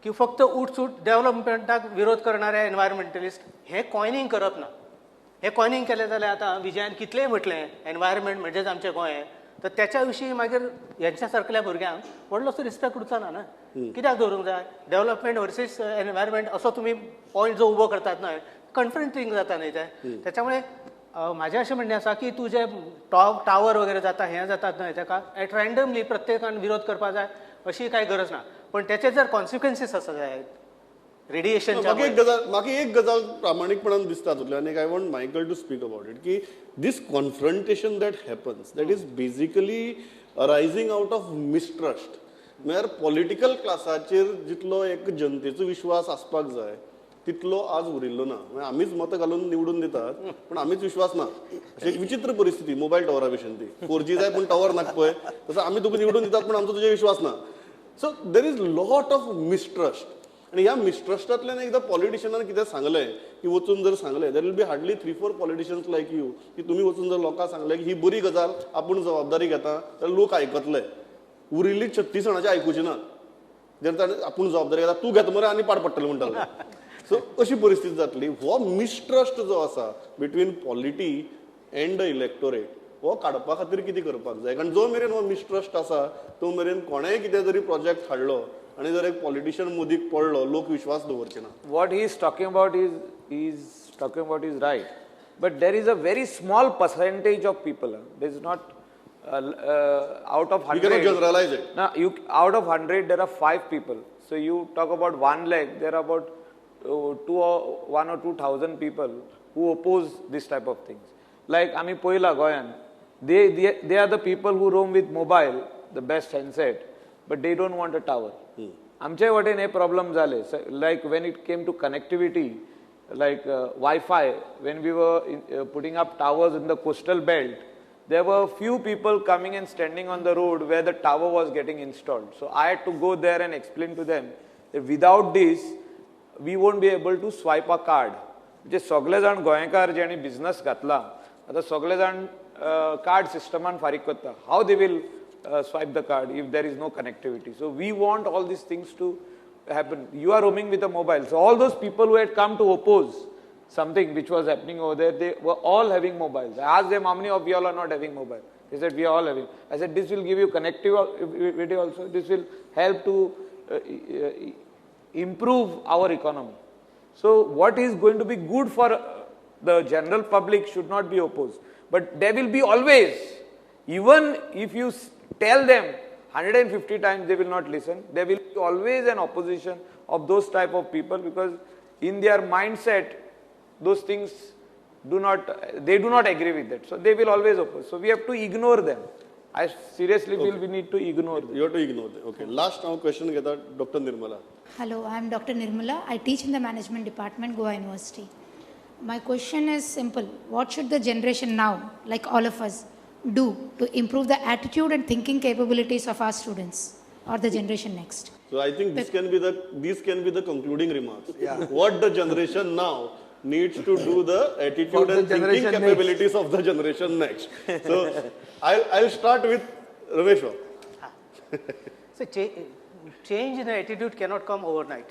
[SPEAKER 3] की फक्त उठसूट डेव्हलपमेंटाक विरोध करणारे एनवायरमेंटलिस्ट हें कॉयनींग करप ना. हें कॉयनींग केलें जाल्यार आतां विजयान कितलेंय म्हटलें एनवायरमेंट म्हणजेच आमचें गोंय, तर त्याच्या विशीं मागीर हेंच्या सारकेल्या भुरग्यांक व्हडलोसो रिस्पेक्ट उरचो ना. कित्याक दवरूंक जाय डेव्हलपमेंट वर्सीस एनवायरमेंट असो तुमी पॉयंट जो उबो करतात न्हय, कन्फ्रंटींग जाता न्हय तें. त्याच्यामुळे म्हाजें अशें म्हणणें आसा की तूं जे टावर वगैरे जाता हें जातात न्हय, ताका एट रँडमली प्रत्येकान विरोध करपाक जाय अशी कांय गरज ना. पण तेचे जर कॉन्सिक्वन्सीस आसा जाय रेडिएशन.
[SPEAKER 1] म्हाका एक गजाल प्रामाणीकपणान दिसता तातूंतल्यान, आनी I want Michael to speak about it, की this confrontation that happens that is basically arising out of mistrust. म्हळ्यार पॉलिटिकल क्लासाचेर जितलो एक जनतेचो विश्वास आसपाक जाय तितलो आज उरिल्लो ना. आमीच मतां घालून निवडून दितात पूण आमीच विश्वास ना, अशी एक विचित्र परिस्थिती. मोबायल टॉवरा भशेन ती 4G जाय पूण टॉवर नाका पळय, तसो आमी तुका निवडून दितात पूण आमचो तुजेर विश्वास ना. So there is lot of mistrust. आनी ह्या मिसट्रस्टांतल्यान एकदां पॉलिटिशनान कितें सांगलें की वचून जर सांगलें, there will be hardly 3-4 politicians like you की तुमी वचून जर लोकांक सांगलें की ही बरी गजाल, आपूण जबाबदारी घेता, जाल्यार लोक आयकतले. उरिल्ली 36 जाणांची आयकुची ना, जर ताणें आपूण जबाबदारी घेता, तूं घेता मरे आनी पाड पडटलें म्हणटाले. सो अशी परिस्थिती जातली. हो मिसट्रस्ट जो आसा between polity and the electorate हो काडपा खातीर कितें करपाक जाय? कारण जो मेरेन हो मिसट्रस्ट आसा तो मेरेन कोणेंय कितें जरी प्रोजेक्ट हाडलो आनी जर एक पॉलिटिशियन मोदीक पडलो, लोक विश्वास दवरचे ना.
[SPEAKER 5] What he is talking about is right, but there is a very small percentage of people. There is not out of 100.
[SPEAKER 1] You cannot generalize it.
[SPEAKER 5] Now, you out of 100 there are 5 people. So you talk about 1 lakh, there are about 1 or 2,000 people who oppose this type of things. Like ami poila Goyan, they are the people who roam with mobile, the best handset, but they don't want a tower. Amche vaten he problem zale. Like when it came to connectivity, like Wi-Fi, when we were putting up towers in the coastal belt, there were few people coming and standing on the road where the tower was getting installed. So I had to go there and explain to them that without this, we won't be able to swipe a card. म्हणजे सगळे जाण गोंयकार जेणी business घातला, आतां सगळे जाण card सिस्टमान फारीक करता, how they will swipe the card if there is no connectivity. So we want all these things to happen. You are roaming with a mobile. So all those people who had come to oppose something which was happening over there, they were all having mobiles. I asked them, how many of you all are not having mobile? They said, we are all having. I said, this will give you connectivity also. This will help to improve our economy. So what is going to be good for the general public should not be opposed. But there will be always, even if you tell them 150 times, they will not listen. There will be always an opposition of those type of people, because in their mindset, those things do not, they do not agree with that. So they will always oppose. So we have to ignore them. I seriously feel we need to ignore them.
[SPEAKER 1] You have to ignore them. Okay. Last now question geta Dr. Nirmala.
[SPEAKER 13] Hello, I am Dr. Nirmala. I teach in the management department, Goa University. My question is simple. What should the generation now, like all of us, do to improve the attitude and thinking capabilities of our students or the generation next?
[SPEAKER 1] So I think this can be the concluding remarks. Yeah. What the generation now needs to do, the attitude and thinking capabilities of the generation next. So I'll start with Ramesh.
[SPEAKER 3] So change in the attitude cannot come overnight.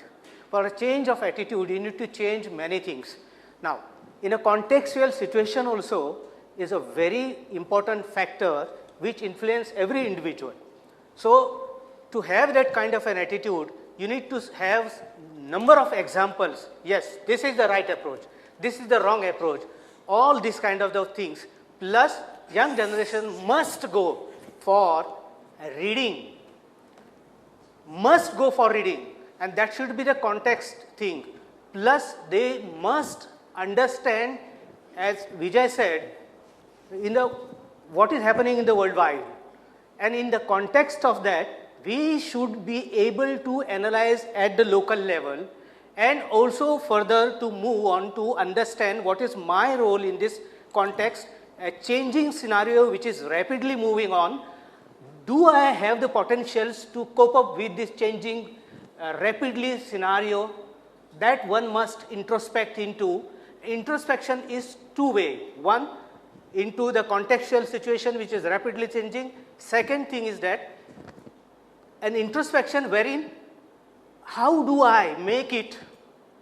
[SPEAKER 3] For a change of attitude, you need to change many things. Now, in a contextual situation also is a very important factor which influences every individual. So to have that kind of an attitude, you need to have number of examples. Yes, this is the right approach. This is the wrong approach. All these kind of those things. Plus, young generation must go for reading. Must go for reading. And that should be the context thing. Plus, they must understand, as Vijay said, in the what is happening in the worldwide. And in the context of that, we should be able to analyze at the local level and also further to move on to understand what is my role in this context, a changing scenario which is rapidly moving on. Do I have the potentials to cope up with this changing rapidly scenario? That one must introspect into. Introspection is two-way. One, into the contextual situation which is rapidly changing. Second thing is that an introspection wherein how do I make it,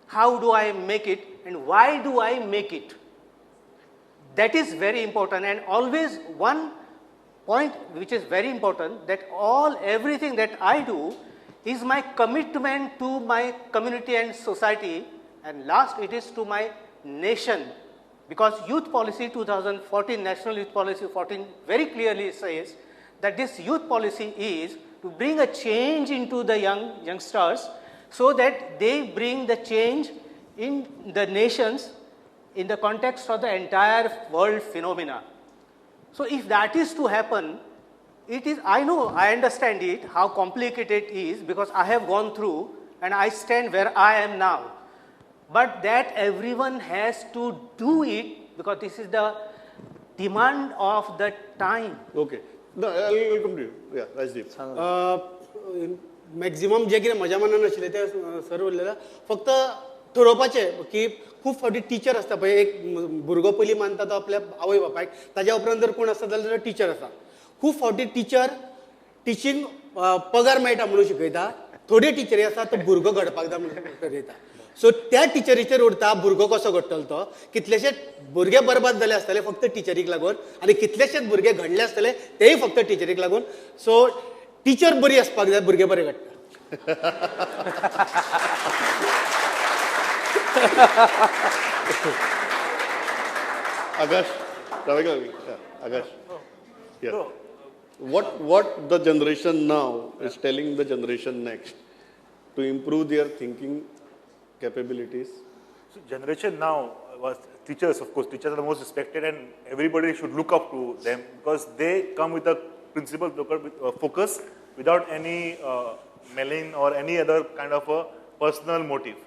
[SPEAKER 3] how do I make it, and why do I make it? That is very important. And always one point which is very important, that everything that I do is my commitment to my community and society, and last it is to my nation. Because Youth Policy 2014, National Youth Policy 14 very clearly says that this youth policy is to bring a change into the youngsters so that they bring the change in the nations in the context of the entire world phenomena. So if that is to happen, it is, I know, I understand it, how complicated it is, because I have gone through and I stand where I am now. But that everyone has to do it, because this is the demand of the time.
[SPEAKER 1] Okay. No, I'll come to you. Yeah, Rajdeep.
[SPEAKER 4] Maximum जे कितें म्हज्या मनान आशिल्लें तें sir उरलेलें. फक्त ठरोवपाचें की खूब फावटी टिचर आसता पळय, एक भुरगो पयलीं मानता तो आपल्या आवय बापायक, ताज्या उपरांत जर कोण आसता जाल्यार टिचर आसा. खूब फावटी टिचर टिचींग पगार मेळटा म्हणून शिकयता, थोडे टिचरी आसा तो भुरगो घडपाक जाय म्हणून करयता. सो त्या टिचरीचेर उरता भुरगो कसो घडटलो तो. कितलेशेच भुरगे बरबाद जाले आसतले फक्त टिचरीक लागून, आनी कितलेशेच भुरगे घडले आसतले तेय फक्त टिचरीक लागून. सो टिचर बरी आसपाक जाय, भुरगे बरे घडटा.
[SPEAKER 1] Akash, Akash. Yeah. What the generation now is telling the generation next to improve their thinking capabilities?
[SPEAKER 2] So generation now was teachers, of course. Teachers are the most respected and everybody should look up to them because they come with a principle, focus without any malign or any other kind of a personal motive.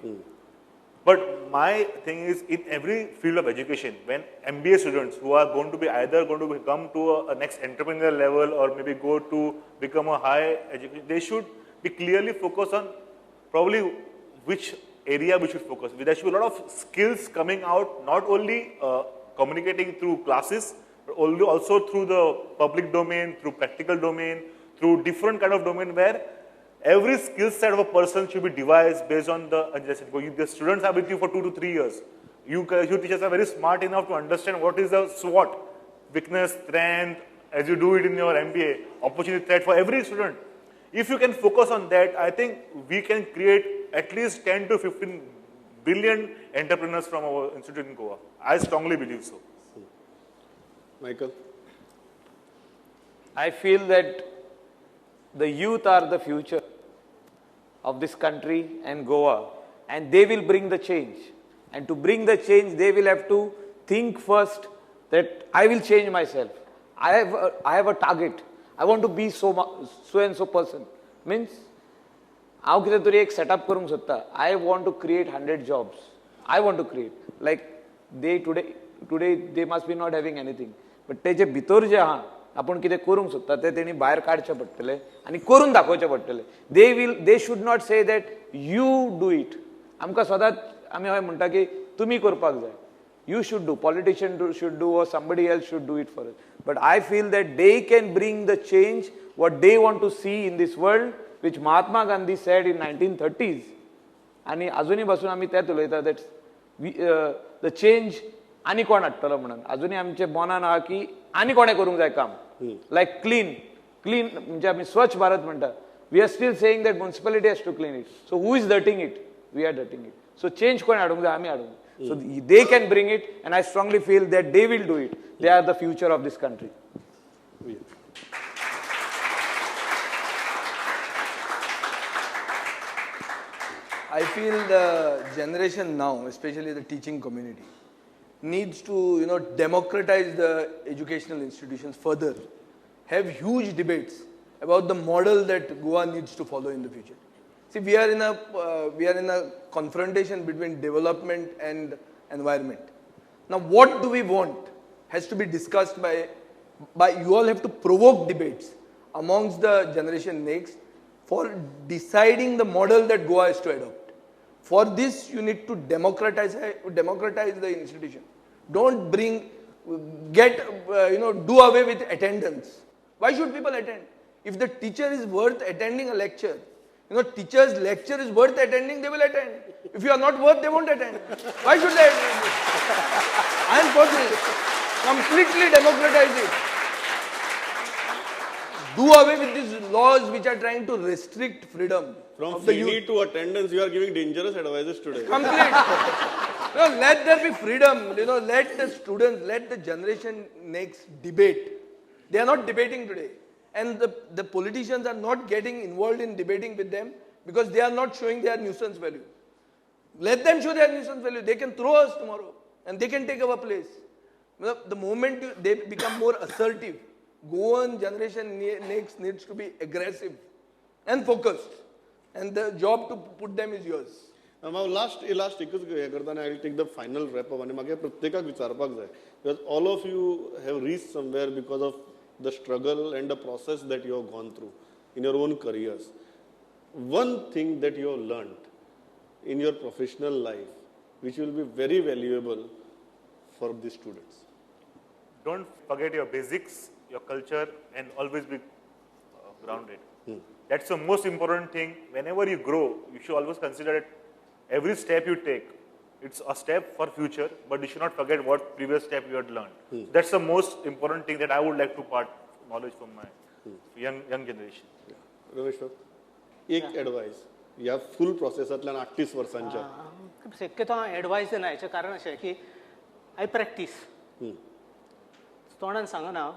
[SPEAKER 2] But my thing is, in every field of education, when MBA students who are going to be either going to come to a next entrepreneurial level or maybe go to become a high education, they should be clearly focused on probably which area we should focus. There should be a lot of skills coming out, not only communicating through classes, but also through the public domain, through practical domain, through different kind of domain where every skill set of a person should be devised based on the, the students are with you for 2 to 3 years. You teachers are very smart enough to understand what is the SWOT, weakness, strength, as you do it in your MBA, opportunity, threat for every student. If you can focus on that, I think we can create at least 10 to 15 billion entrepreneurs from our institute in Goa. I strongly believe so.
[SPEAKER 1] Michael?
[SPEAKER 5] I feel that the youth are the future of this country and Goa, and they will bring the change. And to bring the change, they will have to think first that I will change myself. I have a target. I want to be so and so person. Means, हांव कितें तरी एक setup करूंक सोदता. I want to create 100 jobs. I want to create. Like they today they must be not having anything. But तेजे भितर जे आहा आपूण कितें करूंक सोदता ते तेणी भायर काडचें पडटलें आनी करून दाखोवचें पडटलें. They should not say that you do it. आमकां सदांच आमी हय म्हणटा की तुमी करपाक जाय. You should do, politician should do, or somebody else should do it for us. But I feel that they can bring the change what they want to see in this world, which Mahatma Gandhi said in 1930s. आनी अजूनय बसून आमी तेंच उलयता that the change आनी कोण हाडटलो म्हणून. अजूनय आमचे मनान आहा की आनी कोणें करूंक जाय काम. लायक क्लीन क्लीन म्हणजे आमी स्वच्छ भारत म्हणटा. We are still saying that municipality has to clean it. So who is dirtying it? We are dirtying it. So change कोण हाडूंक जाय? आमी हाडूंक जाय. So they can bring it, and I strongly feel that they will do it. They are the future of this country.
[SPEAKER 1] Yeah.
[SPEAKER 6] I feel the generation now, especially the teaching community, needs to, democratize the educational institutions further, have huge debates about the model that Goa needs to follow in the future. See, we are in a confrontation between development and environment. Now, what do we want has to be discussed by you all have to provoke debates amongst the generation next for deciding the model that Goa is to adopt. For this, you need to democratize the institution. Don't do away with attendance. Why should people attend? If the teacher is worth attending a lecture, teacher's lecture is worth attending, they will attend. If you are not worth, they won't attend. Why should they attend? I am for this. Completely democratize it. Do away with these laws which are trying to restrict freedom.
[SPEAKER 1] From fee to attendance, you are giving dangerous advices today.
[SPEAKER 6] Complete. Let there be freedom. Let the students, let the generation next debate. They are not debating today. And the politicians are not getting involved in debating with them because they are not showing their nuisance value. Let them show their nuisance value. They can throw us tomorrow and they can take our place. The moment they become more assertive, Goan generation next needs to be aggressive and focused. And the job to put them is yours.
[SPEAKER 1] Now, last I will take the final wrap up. Because all of you have reached somewhere because of the struggle and the process that you have gone through in your own careers. One thing that you have learned in your professional life, which will be very valuable for the students.
[SPEAKER 2] Don't forget your basics, your culture, and always be grounded. That's the most important thing. Whenever you grow, you should always consider it. Every step you take, it's a step for future, but you should not forget what previous step you had learned. That's the most important thing that I would like to part knowledge from my young generation.
[SPEAKER 1] Yeah. Ramesh, एक advice या full process आतल्यान 38 वर्सांच्या.
[SPEAKER 3] शक्यतो advice दिना हेचें कारण अशें की I practice. तोंडान सांगना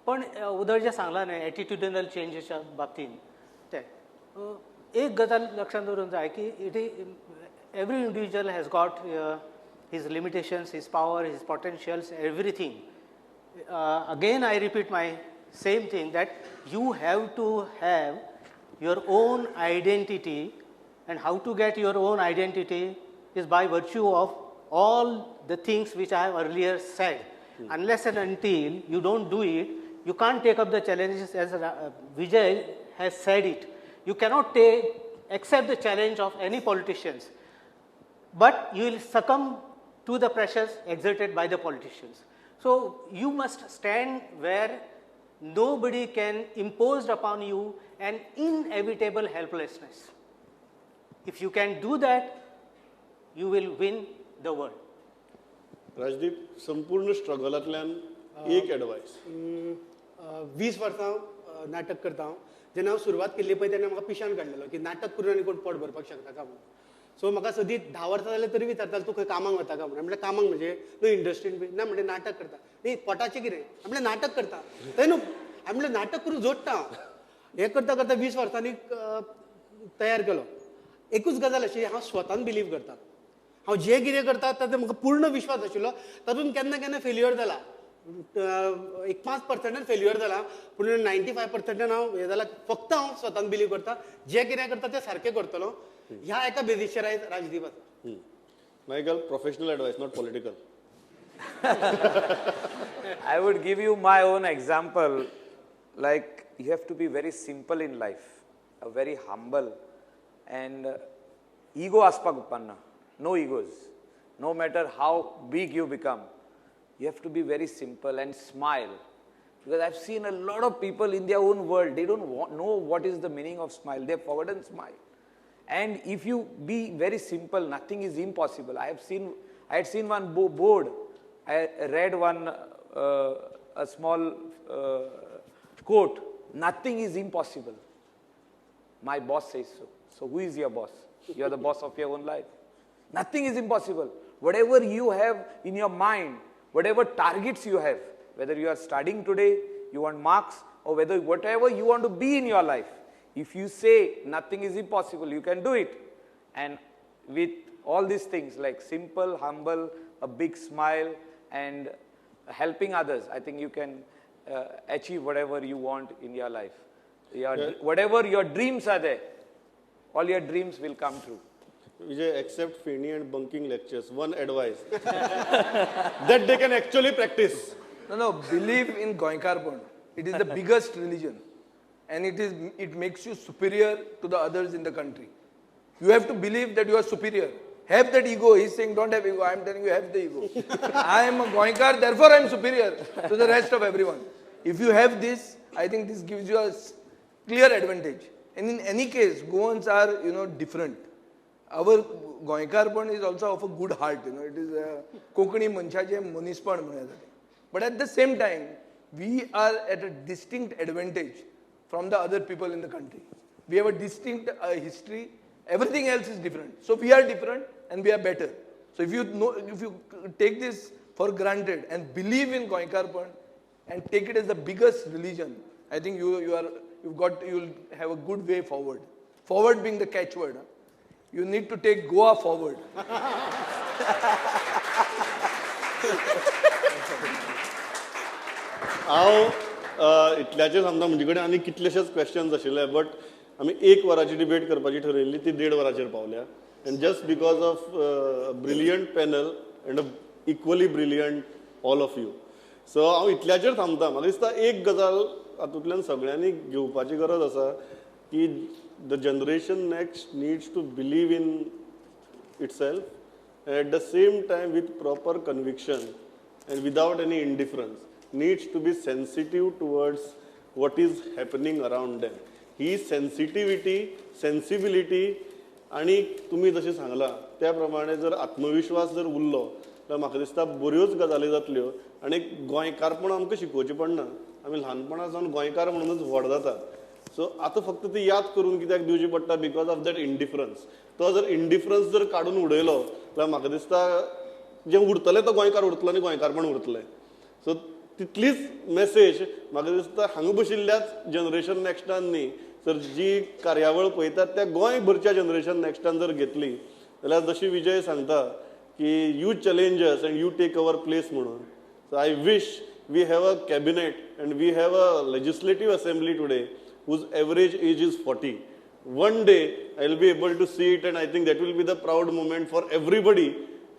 [SPEAKER 3] पण उदय जें सांगलां न्हय एटिट्युडनल चेंजीच्या बाबतीन तें एक गजाल लक्षांत दवरूंक जाय की it is every individual has got his limitations, his power, his potentials, everything. Again, I repeat my same thing that you have to have your own identity, and how to get your own identity is by virtue of all the things which I have earlier said. Unless and until you don't do it, you can't take up the challenges as Vijay has said it. You cannot accept the challenge of any politicians, but you will succumb to the pressures exerted by the politicians. So you must stand where nobody can impose upon you an inevitable helplessness. If you can do that, you will win the world.
[SPEAKER 1] Rajdeep, संपूर्ण स्ट्रगलांतल्यान एक advice.
[SPEAKER 4] 20 वर्सां नाटक करता हांव. जेन्ना हांव सुरवात केल्ली पळय तेन्ना म्हाका पिशान काडलेलो की नाटक करून आनी कोण पोट भरपाक शकता का म्हणून. सो म्हाका सदींच 10 वर्सां जाल्यार तरी विचारताले तूं खंय कामाक वता का म्हणून. म्हणल्यार कामाक म्हणजे न्हू इंडस्ट्रीन बी ना, म्हणल्यार नाटक करता. न्ही पोटाचें कितें, म्हणल्यार नाटक करता थंय न्हू, म्हणल्यार नाटक करून जोडटा हांव. हें करता करता 20 वर्सांनी तयार केलो. एकूच गजाल अशी, हांव स्वतान बिलीव करता. हांव जें कितें करता ताचो म्हाका पूर्ण विश्वास आशिल्लो. तातूंत केन्ना केन्ना फेल्युअर जाला, एक 5% फेल्युअर जाला, पूण 95% हांव हें जाला. फक्त हांव स्वतान बिलीव करता, जें कितें करता तें सारकें करतलो. ह्या एका बेजीचेर आयज राजदीप आसा.
[SPEAKER 1] Michael, professional advice, not political.
[SPEAKER 5] I would give you my own example. Like, you have to be very simple in life, very humble, and ego aspak upanna. No egos. No matter how big you become, you have to be very simple and smile. Because I've seen a lot of people in their own world, they don't know what is the meaning of smile. They've forgotten smile. And if you be very simple, nothing is impossible. I had seen one board. I read one a small quote. Nothing is impossible. My boss says so. So who is your boss? You are the boss of your own life. Nothing is impossible. Whatever you have in your mind, whatever targets you have, whether you are studying today, you want marks, or whether whatever you want to be in your life, if you say nothing is impossible, you can do it. And with all these things like simple, humble, a big smile, and helping others, I think you can achieve whatever you want in your life. Whatever your dreams are there, all your dreams will come true.
[SPEAKER 1] Vijay, except Feni and bunking lectures, one advice that they can actually practice.
[SPEAKER 6] No, believe in Goenkarpon. It is the biggest religion, and it makes you superior to the others in the country. You have to believe that you are superior. Have that ego. He's saying don't have ego. I am telling you, have the ego. I am a Goenkar, therefore I am superior to the rest of everyone. If you have this, I think this gives you a clear advantage. And in any case, Goans are, different. Our Goenkarpon is also of a good heart, It is a Konkani manchache manispan म्हणून जाते. But at the same time, we are at a distinct advantage from the other people in the country. We have a distinct history. Everything else is different. So we are different and we are better. So if you take this for granted and believe in Goenkarpon and take it as the biggest religion, I think you'll have a good way forward. Forward being the catchword. Huh? You need to take Goa forward.
[SPEAKER 1] हांव इतल्याचेर सांगता, म्हजे कडेन आनी कितलेशेच questions आशिल्ले, but आमी 1 वराची debate करपाची ठरयल्ली, ती 1.5 वराचेर पावल्या. And just because of brilliant panel and a equally brilliant all of you. So हांव इतल्याचेर थांबता. म्हाका दिसता एक गजाल हातूंतल्यान सगळ्यांनी घेवपाची गरज आसा की the generation next needs to believe in itself and at the same time with proper conviction and without any indifference needs to be sensitive towards what is happening around them. He sensitivity, sensibility आनी तुमी जशें सांगलां त्या प्रमाणे जर आत्मविश्वास जर उरलो जाल्यार म्हाका दिसता बऱ्योच गजाली जातल्यो. आनी गोंयकारपण आमकां शिकोवचें पडना, आमी ल्हानपणा सावन गोंयकार म्हणूनच व्हड जातात. सो आतां फक्त ती याद करून कित्याक दिवची पडटा, because of that indifference. तो जर इंडिफरन्स जर काडून उडयलो जाल्यार म्हाका दिसता जें उरतलें तो गोंयकार उरतलो आनी गोंयकारपण उरतलें. सो तितलीच मेसेज म्हाका दिसता हांगा बशिल्ल्याच जनरेशन नॅक्स्टान न्ही, तर जी कार्यावळ पळयतात त्या गोंयभरच्या जनरेशन नॅक्स्टान जर घेतली जाल्यार जशी विजय सांगता की you challengers and you take our place म्हणून. So I wish we have a cabinet and we have a legislative assembly today whose average age is 40. One day I will be able to see it, and I think that will be the proud moment for everybody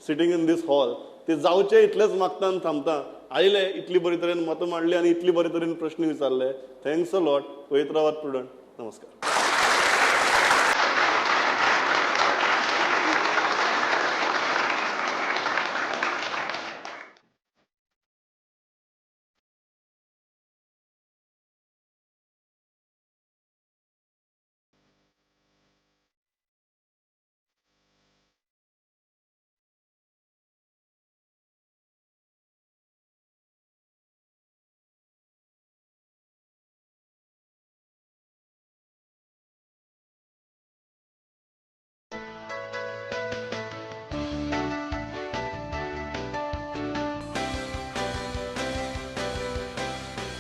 [SPEAKER 1] sitting in this hall. ते जावचे इतलेच मागता आनी थांबता. आयले इतली बरी तरेन मतां मांडली आनी इतली बरे तरेन प्रश्न विचारले. Thanks a lot. पळयत रावात प्रुडंट. नमस्कार.